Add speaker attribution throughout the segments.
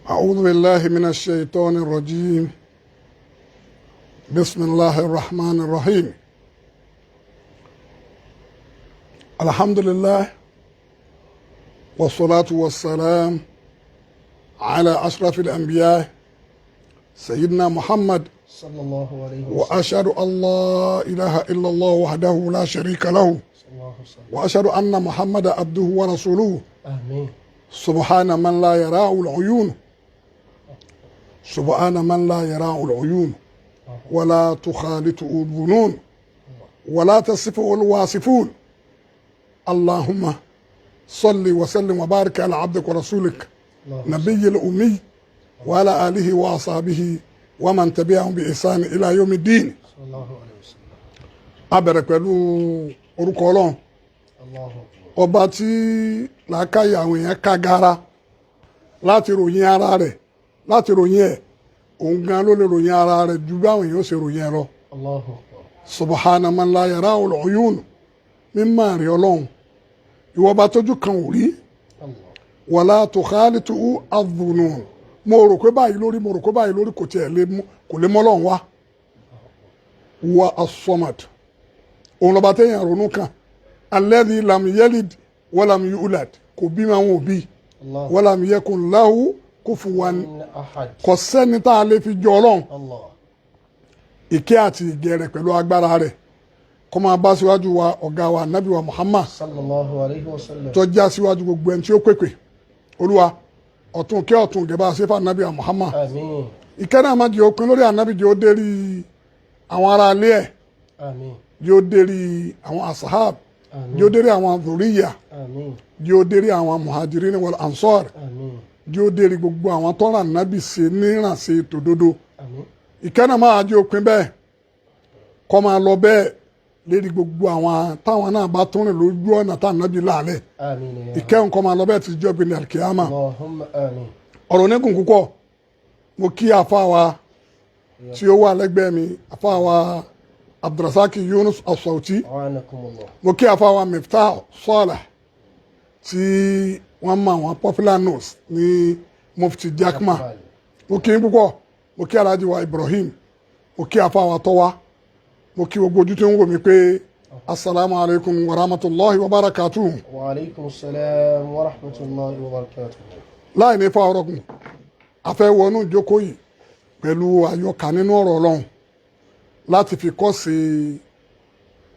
Speaker 1: أعوذ بالله من الشيطان الرجيم. بسم الله الرحمن الرحيم. الحمد لله والصلاة والسلام على أشرف الأنبياء سيدنا محمد،
Speaker 2: صلى الله عليه وسلم.
Speaker 1: وأشهد أن لا إله إلا الله وحده لا شريك له،
Speaker 2: صلى الله عليه وسلم.
Speaker 1: وأشهد أن محمد عبده ورسوله.
Speaker 2: آمين.
Speaker 1: سبحان من لا يراه العيون، سبحان من لا يراه العيون ولا تخالطه الظنون ولا تصفه الواصفون. اللهم صل وسلم وبارك على عبدك ورسولك
Speaker 2: اللهم
Speaker 1: نبي الأمي وعلى آله وأصحابه ومن تبعهم بإحسان إلى يوم الدين.
Speaker 2: صلى الله عليه وسلم.
Speaker 1: A bẹ̀rẹ̀ pẹ̀lú orúkọ Ọlọ́run,
Speaker 2: الله أكبر.
Speaker 1: ọba tí làákàyè àwọn èèyàn ká gara láti ròyìn ara rẹ̀, láti ròyìn ẹ̀. Òun gan ló lè ròyìn ara rẹ̀ ju báwọn èèyàn ó ṣe ròyìn ẹ̀ lọ.
Speaker 2: الله أكبر.
Speaker 1: Subhana man la yarahu al-uyun. Mímọ́ rẹ̀ Ọlọ́run, ìwọ ọba tójú kan ò rí.
Speaker 2: الله.
Speaker 1: Wala tukhalituhu adh-dhunun. Mo rò pé báyìí lórí, mo rò pé báyìí lórí, kò tiẹ̀ lè mú, kò lè mọ́ Ọlọ́run wá. Wa as-samad, òun lọ́ba téèyàn ronú kan, alladhi lam yalid wa lam yulad, kò bímọ, àwọn òbí.
Speaker 2: الله.
Speaker 1: Wa lam yakun lahu kufuwan
Speaker 2: أحد.
Speaker 1: Kò sẹ́ni tá a lè fi jọ Ọlọ́run.
Speaker 2: الله.
Speaker 1: Ìkẹ́ àti ìgẹ̀ rẹ̀ pẹ̀lú agbára rẹ̀ kó máa bá síwájú wa, ọ̀gá wa, nabi wa Muhammad,
Speaker 2: صلى الله عليه وسلم.
Speaker 1: tó já síwájú gbogbo ẹni tí ó pèpè. Olúwa, ọ̀tún kí ọ̀tún gẹ̀bá sífà nabi wa Muhammad.
Speaker 2: آمين.
Speaker 1: Ìkẹ́ náà má jẹ́ òpin lórí ànábì, jẹ́ ó dérí àwọn ará ilé ẹ̀,
Speaker 2: آمين.
Speaker 1: jẹ́ ó dérí àwọn asahab, jẹ́ ó
Speaker 2: آمين.
Speaker 1: dérí àwọn zuriya,
Speaker 2: آمين.
Speaker 1: jẹ́ ó dérí àwọn muhajirin wal ansar,
Speaker 2: آمين.
Speaker 1: jẹ́ ó dérí gbogbo àwọn tọ́ra ànábì ṣe nírànṣe tòdodo.
Speaker 2: آمين.
Speaker 1: Ìkẹ́ náà máa jẹ́ òpin bẹ́ẹ̀, kó máa lọ bẹ́ẹ̀ lérí gbogbo àwọn táwọn náà bá tún rìn lójú ọ̀nà tá ànábì láàlẹ̀.
Speaker 2: آمين يا رب.
Speaker 1: Ìkẹ́ nǹkan máa lọ bẹ́ẹ̀ ti jọ́ gbin alikiyama.
Speaker 2: اللهم آمين.
Speaker 1: Ọ̀rọ̀ onígun púpọ̀. Mo kí àfa wa tí ó wà lẹ́gbẹ̀ẹ́ mi, àfa wa Abdulrasaq Yunus Asauti.
Speaker 2: أعانكم الله.
Speaker 1: Mo kí àfa wa Miftah Saleh tí wọ́n mọ àwọn popular notes ní Mufti Jackman. Mo kí yín púpọ̀. Mo kí Alhaji wa Ibrahim, mo kí àfa wa Tọ́wá, mo kí gbogbo ojú tó ń wò mí pé asalaamu alaykum wa rahmatulahi wa barakatuhu.
Speaker 2: وعليكم السلام ورحمة الله وبركاته.
Speaker 1: Láì ní fa ọ̀rọ̀ gùn, a fẹ́ wọnú ìjókòó yìí pẹ̀lú àyọkà nínú ọ̀rọ̀ Ọlọ́run láti fi kọ́ sí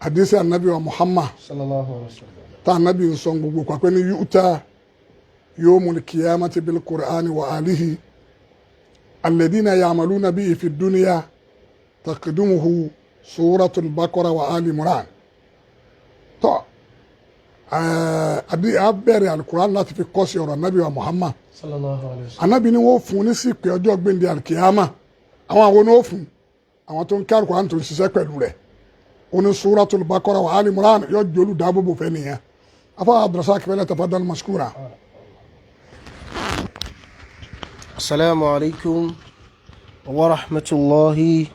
Speaker 1: àdísí ànábì wa Muhammad,
Speaker 2: صلى الله عليه وسلم.
Speaker 1: Tá ànábì ń sọ gbogbo pàpẹ́ ní yu'ta yawmul qiyamati bil qur'ani wa alihi alladhina ya'maluna bihi fi dunya taqdumuhu suratul baqara wa ali imran. Tọ́ ẹ̀ẹ́ a bẹ̀rẹ̀ alukur'an láti fi kọ́ sí ọ̀rọ̀ ànábì wa Muhammad.
Speaker 2: صلى الله عليه وسلم.
Speaker 1: Anabi ni wọ́n fún ní sípè ọjọ́ gbẹ̀ndẹ̀ alikiyama. Àwọn ni wọ́n fún? Àwọn tó ń kí alukur'an, tó ń ṣiṣẹ́ pẹ̀lú rẹ̀. Ó ní suratul Baqara wa ali imran yóò jolu dáàbòbò fẹ́ nìyẹn. Afa Abdulrasaq fẹlẹ tafaddal mashkura.
Speaker 2: السلام عليكم ورحمة الله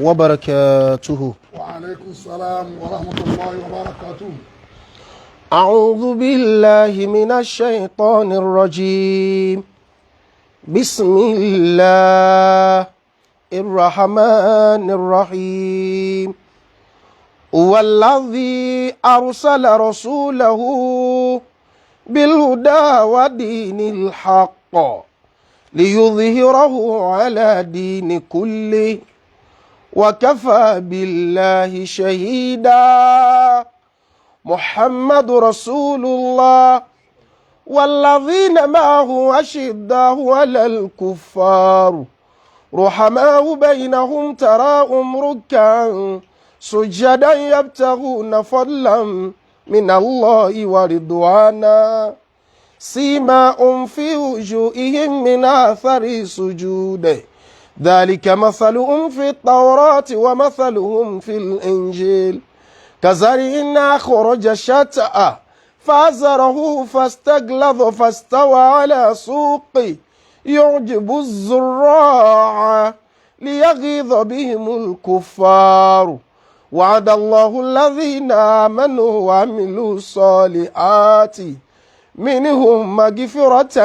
Speaker 2: وبركاته.
Speaker 1: Wa aleykum salaam wa rahmatulahi wa barakatuh.
Speaker 2: أعوذ بالله من الشيطان الرجيم. بسم الله الرحمن الرحيم. هو الذي أرسل رسوله بالهدى ودين الحق ليظهره على دين كله وكفى بالله شهيدا. محمد رسول الله والذين معه أشداء على الكفار رحماء بينهم تراهم ركعا سجدا يبتغون فضلا من الله ورضوانا سيماهم في وجوههم من آثر السجود. ذلك مثلهم في التوراة ومثلهم في الإنجيل كزرع أخرج شطأه فآزره فاستغلظ فاستوى على سوقه يعجب الزراع ليغيظ بهم الكفار. وعد الله الذين آمنوا وعملوا الصالحات. منهم مغفرة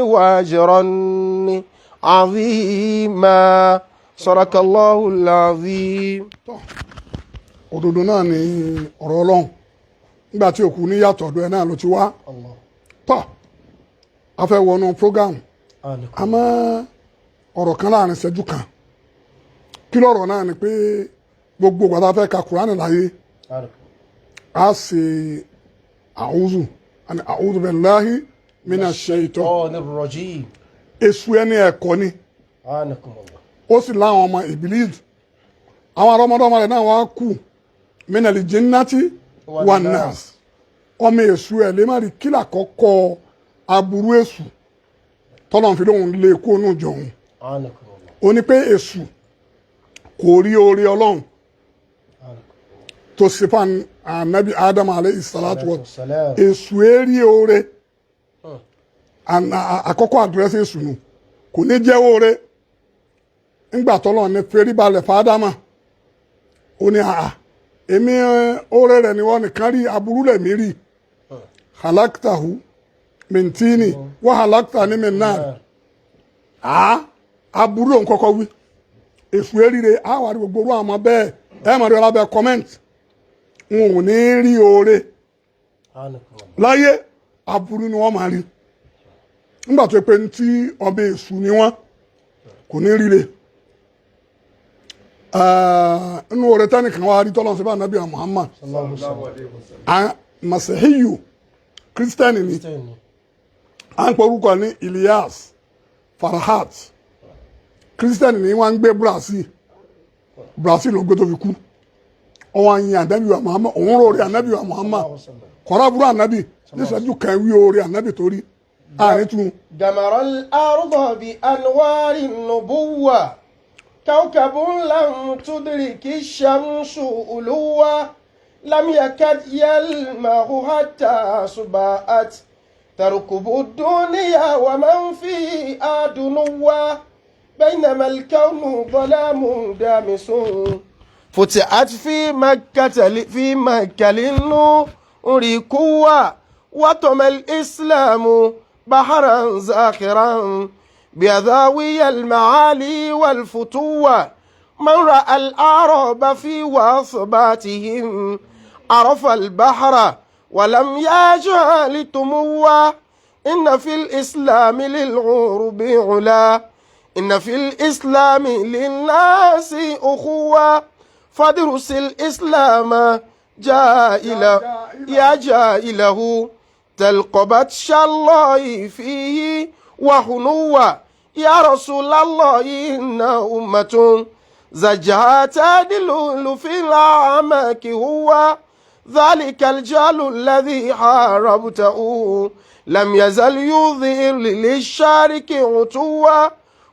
Speaker 2: وأجرا عظيما. صدق الله العظيم.
Speaker 1: Tọ́, òdodo náà ni ọ̀rọ̀ Ọlọ́run nígbà tí òkú níyàtọ̀ ọ̀dọ̀ ẹ̀ náà ló ti wá.
Speaker 2: الله.
Speaker 1: Tọ́, a fẹ́ wọnú program.
Speaker 2: آنكم.
Speaker 1: Àmọ́ ọ̀rọ̀ kan láàrin ìṣẹ́jú kan, kí lọ́rọ̀ náà ni pé gbogbo ìgbà tá a fẹ́ ka Kùránì láyé,
Speaker 2: آنكم.
Speaker 1: a ṣe àwùzù àni a'udhu billahi minash shaitan
Speaker 2: الشيطان الرجيم.
Speaker 1: Èṣù ẹni ẹ̀kọ́ ni.
Speaker 2: آنكم الله.
Speaker 1: Ó sì láwọn ọmọ Ìbílísì, àwọn arọmọdọ́mọ rẹ̀ náà wá kú minal jinnati wan nas. Ọmọ èṣù ẹ̀ lè má rí kílà kọ́kọ́ aburú èṣù tọ́lọ́n fi lóhun lé kó nù jọ̀hún.
Speaker 2: آنكم الله.
Speaker 1: Ó ní pé èṣù kò rí oore Ọlọ́run
Speaker 2: آنكم.
Speaker 1: tó ṣe fún anabi Adam alayhi salatu wa
Speaker 2: السلام.
Speaker 1: Èṣù èrí oore. Àkọ́kọ́ àdírẹ́sì èṣù nù, kò ní jẹ́ oore ńgbà tọ́lọ́ ní ferí balẹ̀ fàádámà. Ó ní àà èmi oore rẹ̀ ni wọ́n nìkan rí, aburú lẹ̀ mí rí. Halaktahu min tini wa halaktani min nar. Àá aburú òun kọ́kọ́ wí èṣù eríire. Á wà ní gbogbo orú àwọn ọmọ bẹ́ẹ̀, ẹ mọ̀ ní ọlábẹ́ comment, n ò ní rí oore
Speaker 2: آنكم الله.
Speaker 1: láyé, aburú ni wọ́n máa rí nígbà tó pé tí ọbẹ̀ èṣù ni wọ́n kò ní ríre. Inú oore tẹ́nìkan wá rí tọ́lọ́sọ bá nàbí Muhammad.
Speaker 2: صلى الله عليه وسلم.
Speaker 1: Masihiyu kírísítẹ́nì ni.
Speaker 2: Christian.
Speaker 1: À ń pọ orúkọ ní Ilyas Farhat. Kírísítẹ́nì ni, wọ́n ń gbé Brazil. Brazil ló gbé tó fi kú. Ọwọ́n àyìn ànábì wa Muhammad, òun rò rí ànábì wa Muhammad.
Speaker 2: صلى الله عليه وسلم.
Speaker 1: Kọ́ra burú ànábì níṣẹ́jú kan wí oore ànábì torí àárín tún.
Speaker 2: دمر الأرض بأنوار النبوة، كوكب لم تدرك الشمس علوا، لم يكد يلمح حتى سباءت تركب الدنيا ومن فيها دنوا. بينما الكون ظلام دامس، فتحت في مكة للنور قوة، وطم الإسلام بحرا زاخرا بذاوي المعالي والفتوة. من رأى الأعراب في وصباتهم عرف البحر ولم يجعل تموا. إن في الإسلام للعرب علا، إن في الإسلام للناس أخوة. فادرس الإسلام جائل يا جائله، تلقى بطش الله فيه وحنوة. يا رسول الله، إن أمة زجها تدل في الأعماق، هو ذلك الجال الذي حاربته، لم يزل يظهر للشارك عتوا.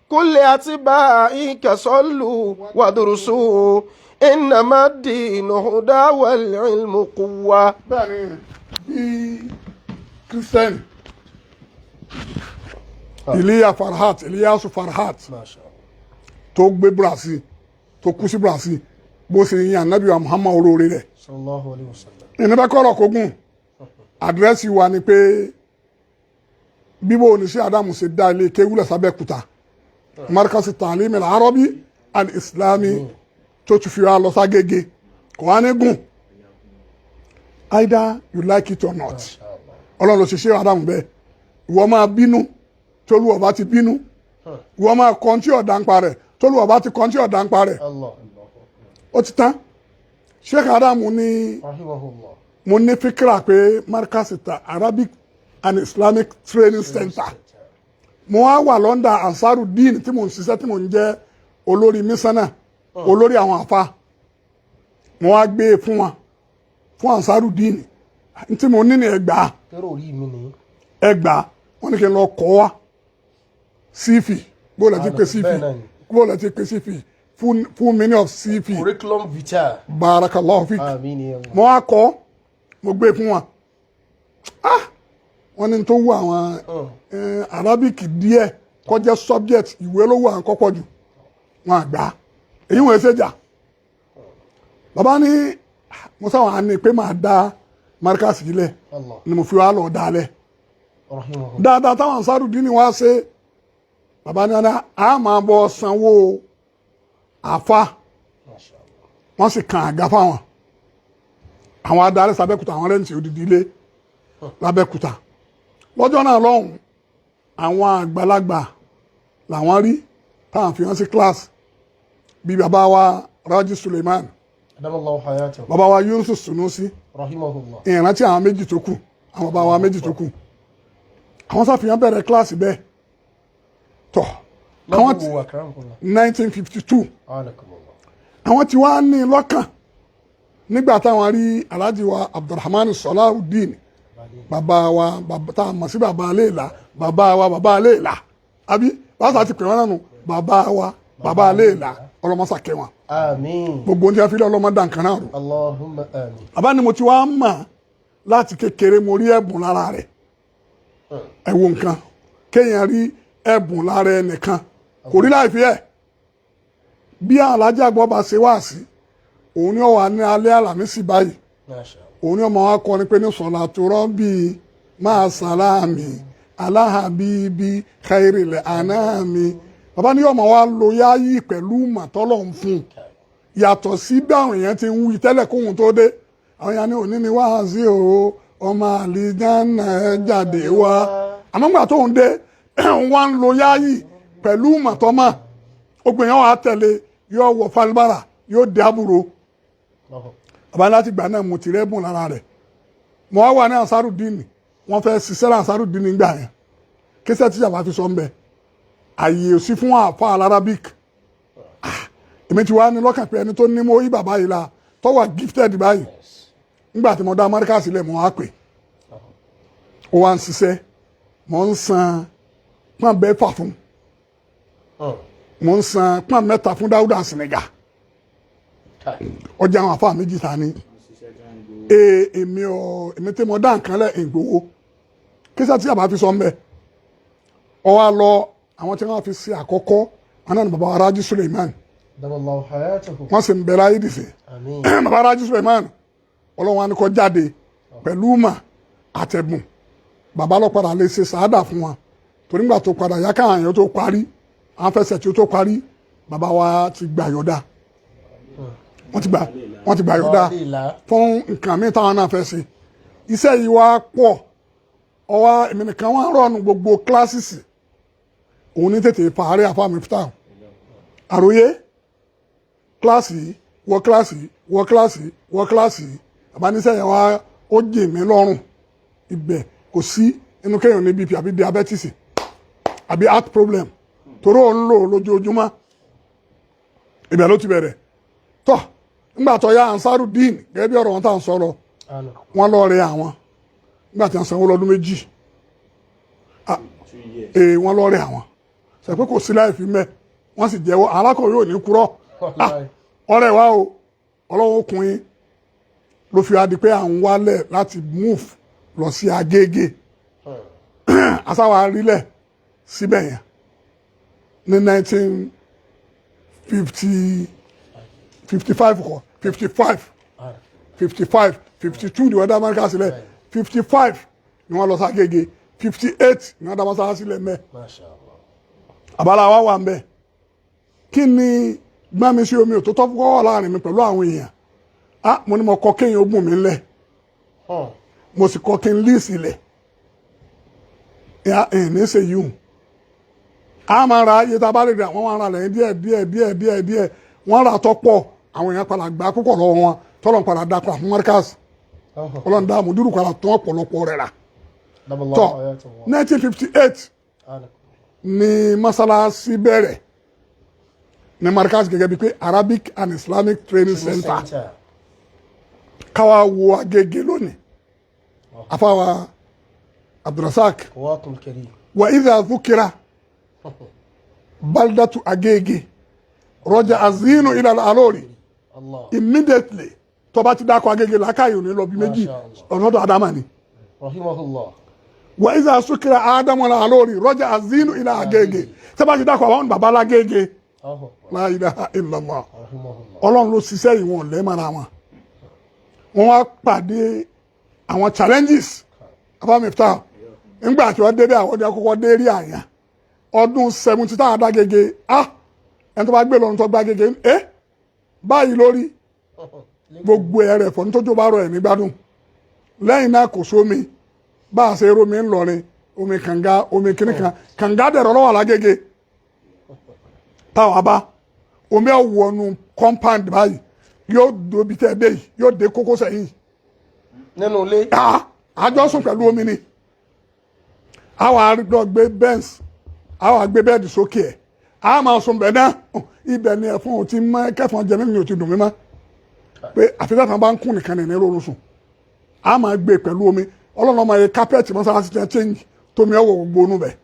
Speaker 2: كل أتباعك صلوا ودرسوا، إنما الدين هدى والعلم قوة.
Speaker 1: Bẹ́ẹ̀ ni bí kírísítẹ́nì Iliya Farhat, Iliyasu Farhat,
Speaker 2: ما شاء الله.
Speaker 1: tó gbé Brazil, tó kú sí Brazil, bó ṣe yin anabi wa Muhammad olóore rẹ̀.
Speaker 2: صلى الله عليه وسلم.
Speaker 1: Ìníbẹ̀ kọ́rọ̀ kógún àdírẹ́sì wa ni pé bíbó oníṣẹ́ Adamu ṣe dá ilé kéwúlẹ̀ sábẹ́kúta, Markaz Ta'lim al-Arabi al-Islami, tó ti fi wá lọ ságége, kò wá ní gùn. Either you like it or not, Ọlọ́run ló ṣe ṣe Adamu bẹ́ẹ̀. Ìwọ máa bínú, tólú ọba ti bínú, ìwọ máa kọ́ńtì ọ̀dà ń pa rẹ̀, tólú ọba ti kọ́ńtì ọ̀dà ń pa rẹ̀.
Speaker 2: الله.
Speaker 1: Ó ti tán. Sheikh Adamu ní
Speaker 2: رحمه الله.
Speaker 1: mo ní fíkìrà pé Markaz ta Arabic and Islamic Training Center, mo wá wà lọ́ndà Ansarudeen tí mo ń ṣiṣẹ́, tí mo ń jẹ́ olórí mísánà, olórí àwọn àfa. Mo wá gbé e fún wọn, fún Ansarudeen tí mo ní ní 2000.
Speaker 2: Kérò orí mi ni.
Speaker 1: 2000, wọn ní kí n lọ kọ́ wa CV. Bó lẹ ti pè CV?
Speaker 2: Bẹ́ẹ̀ náà ni.
Speaker 1: Bó lẹ ti pè CV? Full meaning of CV?
Speaker 2: Curriculum vitae.
Speaker 1: Barakallahu fik.
Speaker 2: آمين يا الله.
Speaker 1: Mo wá kọ́, mo gbé fún wa. Ah, wọ́n ní tó wú àwọn Arabic díẹ̀ kọjá subject ìwé ló wù àwọn kọ́kọ́ jù wọn àgbà èyí wọ́n ṣe jà. Bàbá ní mo sáwọn á ní pé máa dá Markaz sílẹ̀
Speaker 2: Allah.
Speaker 1: ni mo fi wá lọ dálẹ̀.
Speaker 2: Rahimahullah.
Speaker 1: Dáadáa táwọn Ansarudeen wá ṣe, bàbá ní wọn á máa bọ sanwó àfa.
Speaker 2: Masha Allah.
Speaker 1: Wọ́n sì kan àga fáwọn àwọn adarí sàbẹ́kúta, àwọn rent odidi ilé lábẹ́kúta lọ́jọ́ náà lọ́hùn. Àwọn àgbàlagbà làwọn rí táwọn fi hàn sí class, bíi bàbá wa Raji Suleiman,
Speaker 2: Adamallahu hayatahu.
Speaker 1: bàbá wa Yusuf Sunusi,
Speaker 2: Rahimahullah.
Speaker 1: ìrántí àwọn méjì tó kù, àwọn bàbá wa méjì tó kù, àwọn sàfihàn bẹ̀rẹ̀ kíláàsì bẹ́ẹ̀ tọ̀ àwọn
Speaker 2: Lọ́dún wo, akramakumullah?
Speaker 1: 1952.
Speaker 2: Anakumullah.
Speaker 1: Àwọn tí wàá ní lọ́kàn nígbà táwọn rí Alhaji wa Abdulrahman Salahuddin, bàbá wa, bàbá tá a mọ̀ sí bàbá aléèlá, bàbá wa bàbá aléèlá, àbí bàbá ti pè wọ́n nánu, bàbá wa bàbá aléèlá, ọlọ́mọsàkẹ́ wọn.
Speaker 2: Àmín.
Speaker 1: Gbogbo ní afílẹ̀ ọlọ́mọdà nǹkan náà rò.
Speaker 2: Allahumma àmín.
Speaker 1: Bàbá ni mo ti wá mọ̀ láti kékeré, mo rí ẹ̀bùn lára rẹ̀. Ẹ wo nǹkan, kéèyàn rí ẹ̀bùn lára ẹnìkan kò rí láì fi ẹ̀ bí alájà àgbọ̀ bá ṣe wá sí òun ni ó wà ní alẹ́ Àlàmísì báyìí.
Speaker 2: Masha Allah.
Speaker 1: Òun ni ọmọ wa kọrin pé ní sọ̀lá tó rọ́bì máa sàlámì aláhàbíbí khairil anami. Bàbá ní ọmọ wa lo yáyì pẹ̀lú màtọ́lọ̀ ń fún un, yàtọ̀ sí bí àwọn èèyàn ti ń wí tẹ́lẹ̀ kóhun tó dé. Àwọn èèyàn ní òní ni wáhásí o, ọmọ àlìjáná ẹ jáde wá. Àmọ́ gbà tóun dé, wọ́n ń lo yáyì pẹ̀lú màtọ́mà. Ó gbìyànjú wa tẹ̀lé, yóò wọ falibara, yóò dé àbúrò.
Speaker 2: Allahu.
Speaker 1: Bàbá láti gbà náà mo ti rẹ́bùn lára rẹ̀. Mo wá wà ní Ansarudeen, wọ́n fẹ́ ṣiṣẹ́ ní Ansarudeen nígbà yẹn, kíṣẹ́ tíjà bá fi sọ ń bẹ, àyè ò sí fún àfa Arabic. Èmi ti wá ní lọ́kàn pé ẹni tó ní mo yí bàbá yìí la tó wà gifted báyìí. Nígbà tí mo dá Amẹ́ríkà sílẹ̀, mo wá pè, ó wá ń ṣiṣẹ́, mo ń san pọ́n bẹ́ẹ̀ fà fún, mo ń san pọ́n 3 fún Dáúdà Senegal. Ọjà àwọn àfa méjì ta ni ee. Èmi ò, èmi tí mo dá nǹkan lẹ̀ ìgbowó kíṣà tí àbá fi sọ ń bẹ ọ wá lọ. Àwọn tí wọ́n fi ṣe àkọ́kọ́ wọn náà ni bàbá Rájí Suleiman.
Speaker 2: Damallahu hayatahu.
Speaker 1: Wọ́n sì ń bẹ láyé dìsẹ́.
Speaker 2: Àmín.
Speaker 1: Bàbá Rájí Suleiman, Ọlọ́run á ní kó jáde pẹ̀lú mà àtẹ̀bùn. Bàbá lọ padà lè ṣe sàádà fún wa, torí nígbà tó padà yá káwọn èèyàn tó parí, àwọn fẹsẹ̀ tí ó tó parí, bàbá wa ti gbà yọ̀dá, wọ́n ti gbà yọ̀dá fún nǹkan míì táwọn náà fẹ́ ṣe. Iṣẹ́ yìí wá pọ̀, ọwọ́ èmi nìkan wọ́n rọ̀nù gbogbo classes. Òun ní tètè fàárẹ̀ àfàmì fúta àròyé kíláàsì yìí, wọ kíláàsì yìí, wọ kíláàsì yìí, wọ kíláàsì yìí. Àbáníṣẹ́ yẹn wá ó jì mí lọ́rùn. Ibẹ̀ kò sí inú kéèyàn ní BP àbí diabetes àbí heart problem, torí òun lò lójoojúmọ́. Ibẹ̀ ló ti bẹ̀rẹ̀ tọ́. Ńgbà tó yá, Ansarudeen, gẹ́gẹ́ bí ọ̀rọ̀ wọn tá à ń sọ̀rọ̀, wọ́n lọ rẹ àwọn nígbà tí wọ́n sanwó lọ́dún 2, ee, wọ́n lọ rẹ àwọn sọ pé kò sí láì fi mẹ́. Wọ́n sì jẹ́wọ́, alákọ̀wé ò ní kúrọ́. Ọ̀rẹ́ wa o, ọlọ́wọ́ ọkùnrin ló fi wá di pé à ń wálẹ̀ láti move lọ sí Agége. Asáwa rílẹ̀ síbẹ̀ yẹn ní 1950, 55 kọ, 55, 55, 52 ni wọ́n dá Amẹ́ríkà sílẹ̀. 55 ni wọ́n lọ sí Agége, 58 ni wọ́n dá mọ́sálásí sílẹ̀ mẹ́.
Speaker 2: Masha Allah.
Speaker 1: Àbálá wa wà ń bẹ̀. Kí ni gbọ́n mi sí omi ò tó tọ́ kọ́ láàrin mi pẹ̀lú àwọn èèyàn? Ah, mo ní mo kọ́ kéèyàn ó bùn mí lẹ̀, mo sì kọ́ kí n lease ilẹ̀ ẹ̀ ní ṣe yìí hùn. A máa ra iye tá a bá lè rà. Wọ́n máa ra lẹ́yìn díẹ̀ díẹ̀ díẹ̀ díẹ̀ díẹ̀. Wọ́n rà tó pọ̀, àwọn èèyàn padà gbà púpọ̀ lọ́wọ́ wọn, tọ́lọ̀ padà dá padà fún Markaz. Ọlọ́run dá mùdúrù padà tán ọ̀pọ̀lọpọ̀ rẹ̀ rà tọ́. 1958 ni mọ́sálásí bẹ̀rẹ̀ ní Markaz gẹ́gẹ́ bíi pé Arabic and Islamic Training Center. Káwa wo Agége lónìí, afáwa Abdulrasaq.
Speaker 2: Qawakum karim.
Speaker 1: Wa idha dhukira baldatu Agége rọjà azinu ila alori.
Speaker 2: Allah.
Speaker 1: Immediately tó bá ti dákọ̀ Agége, làákàyè òní lọ bí méjì.
Speaker 2: Masha Allah.
Speaker 1: Ọ̀nàdọ̀ Adama ni.
Speaker 2: Rahimahullah.
Speaker 1: Wa idha sukira Adamu alori rọjà azinu ila Agége. Tó bá ti dákọ̀ àwọn baba lágége,
Speaker 2: Allahu.
Speaker 1: La ilaha illallah.
Speaker 2: Rahimahullah.
Speaker 1: Ọlọ́run ló ṣiṣẹ́ ìwọ̀n lẹ́mọ̀ra wọn. Wọ́n wá pàdé àwọn challenges abamifta. Nígbà tí wọ́n débẹ̀, àwọn ọdún àkọ́kọ́ dé rí àyàn ọdún 70 táwọn dá gègé. Ah, ẹni tó bá gbé lọ́run tó gbá gègé ẹ báyìí lórí gbogbo ẹ rẹ̀ fọ́ nítorí ó bá rọ ẹ̀mí gbádùn. Lẹ́yìn náà, kò sómi bá a ṣe rómi ńlọrin, omi kànga, omi kìnnì kan, kànga dẹ̀rọ̀ lọ́wọ́ alágége táwọn bá omi ọ̀wọ́nu compound báyìí, yóò dóbi tẹ́ dé yìí, yóò dé kókósẹ̀ yìí.
Speaker 2: Nínú ilé.
Speaker 1: Ah, àjọ sùn pẹ̀lú omi ni. Àwọn àrùdọ̀ gbé bench, àwọn àgbé bed sókè ẹ̀, a máa sùn bẹ̀ náà. Ibẹ̀ ni ẹ̀fọn ò ti mọ́, kẹfọn jẹ mímu ò ti dùn mí mọ́ pé àfi tẹ́fọn bá ń kún nìkan ní rọrùn sùn. A máa gbé pẹ̀lú omi. Ọlọ́run ọmọ yẹn, carpet mọ́sálásí ti change tómi ọwọ́ gbogbo onú bẹ̀.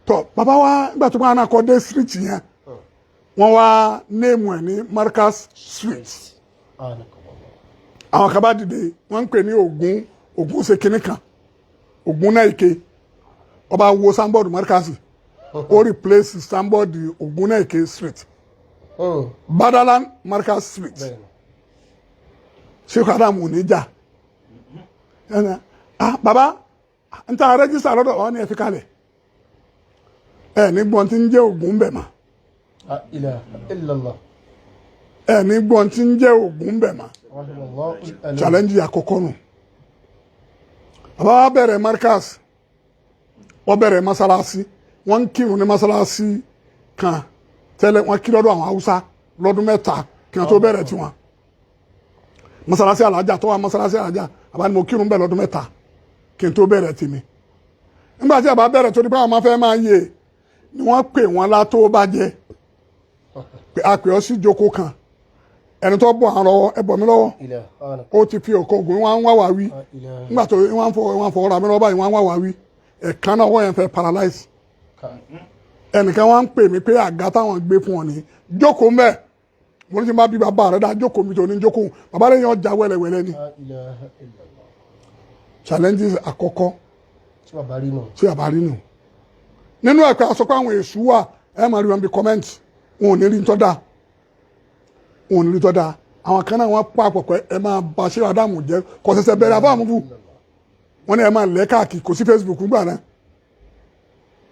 Speaker 1: Tọ́ bàbá wa, nígbà tó bá náà kọ́ dé street yẹn, wọ́n wá name ẹ̀ ní Markaz Street. Àwọn kan bá dìde, wọ́n ń pè ní Ògún, Ògún ṣe kinní kan, Ògún náà ike. Ọba wo signboard Markaz, ó replace signboard Ògún náà ike street, Badalan Markaz Street. Sheikh Adam ò ní jà ẹnà. Ah, baba n ta register lọ́dọ̀ ọ̀ ní ẹ fi kalẹ̀ ẹ ní gbọ́n tí ń jẹ́ Ògún bẹ̀ mọ́.
Speaker 2: La ilaha illallah.
Speaker 1: Ẹ ní gbọ́n tí ń jẹ́ Ògún bẹ̀ mọ́.
Speaker 2: Rahimallahu.
Speaker 1: Challenge àkọ́kọ́ nù. Bàbá wa bẹ̀rẹ̀ Markaz, wọ́n bẹ̀rẹ̀ masalasi, wọ́n ń kírun ní masalasi kan tẹ́lẹ̀. Wọ́n kí lọ́dọ̀ àwọn Haúsá lọ́dún 3 kí wọ́n tó bẹ̀rẹ̀ tiwọn. Masalasi alájà tó wà, masalasi alájà àbá ni mo kírun bẹ̀ lọ́dún 3 kí n tó bẹ̀rẹ̀ tèmi. Nígbà tí àbá bẹ̀rẹ̀, tó di pé àwọn máa fẹ́ máa yé ni wọ́n pè wọ́n látó bá jẹ pé a pè ọ́ sí jókòó kan. Ẹni tó bọ̀ àwọn lọ́wọ́, ẹ bọ̀ mí lọ́wọ́.
Speaker 2: Ilaha.
Speaker 1: Ó ti fi ọkọ̀ ògùn wọn wá wá wí.
Speaker 2: Ilaha.
Speaker 1: Nígbà tó wọn fọ ra mi lọ́wọ́ báyìí, wọn wá wá wí ẹ̀kan náà, wọ́n yẹn fẹ́ paralyze. Ẹnìkan wá ń pè mí pé àga táwọn gbé fún ọ ní jókòó mẹ́. Mo ní tí n bá bí bàbá rẹ dá jókòó mi tó ní jókòó, bàbá rẹ yẹn ọjà wẹ́lẹ́wẹ́lẹ́ ni.
Speaker 2: La ilaha illallah.
Speaker 1: Challenges àkọ́kọ́
Speaker 2: tí bàbá rí nù.
Speaker 1: Tí bàbá rí nù nínú ẹ̀kọ́ aṣọ pé àwọn èṣù wà, ẹ máa rí wọn bí comment, wọn ò ní rí ntọ́ da, wọn ò ní rí ntọ́ da. Àwọn kan náà wọ́n pa àpọ̀ pé ẹ máa ba ṣé Ádámù jẹ́ kò ṣẹ̀ṣẹ̀ bẹ̀rẹ̀ àbá àmúfù. Wọ́n ní ẹ máa lẹ́ káàkiri, kò sí Facebook gbà náà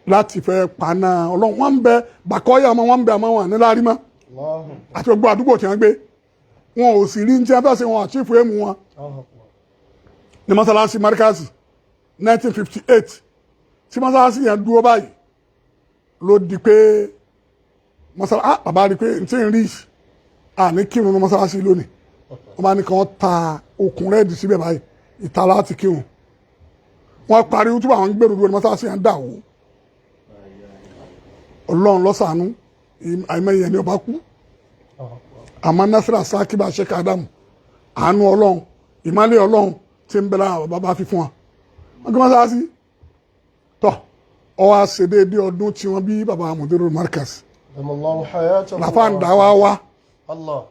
Speaker 1: láti fẹ́ paná Ọlọ́run. Wọ́n ń bẹ bàkọ́yà ọmọ wọn ń bẹ, àmọ́ wọn ní lárí mọ́.
Speaker 2: Allahu.
Speaker 1: Àti gbogbo àdúgbò tí wọ́n gbé, wọn ò sì rí ní tí wọ́n fẹ́ ṣe, wọn àchífù èèmù wọn.
Speaker 2: Allahu akbar.
Speaker 1: Ní mọ́sálásí Markazi 1958 tí mọ́sálásí yẹn dúró báyìí, ló di pé mọ́sálásí, ah, bàbá rí pé n tí ń rí àní kírun ní mọ́sálásí lónìí. Wọ́n bá ní kí wọ́n ta okùn rẹ́ẹ̀dì síbẹ̀ báyìí, ìta láti kírun. Wọ́n pariwo tí àwọn gbèrú dúró ní mọ́sálásí yẹn dà wó. Ọlọ́run lọ́sàánú, àìmọye yẹn ni ọba kú.
Speaker 2: Allahu akbar.
Speaker 1: Àmọ́ Nasira Sakiba Sheikh Adamu, àánú Ọlọ́run, ìmálẹ̀ Ọlọ́run tí ń bẹ lára bàbá fi fún wa, wọ́n gbé mọ́sálásí tọ́ ọ wá ṣe déédéé ọdún tí wọ́n bí bàbá Mudirul Markaz.
Speaker 2: Damallahu hayatahu.
Speaker 1: Làfáà ń dá wá wá.
Speaker 2: Allah.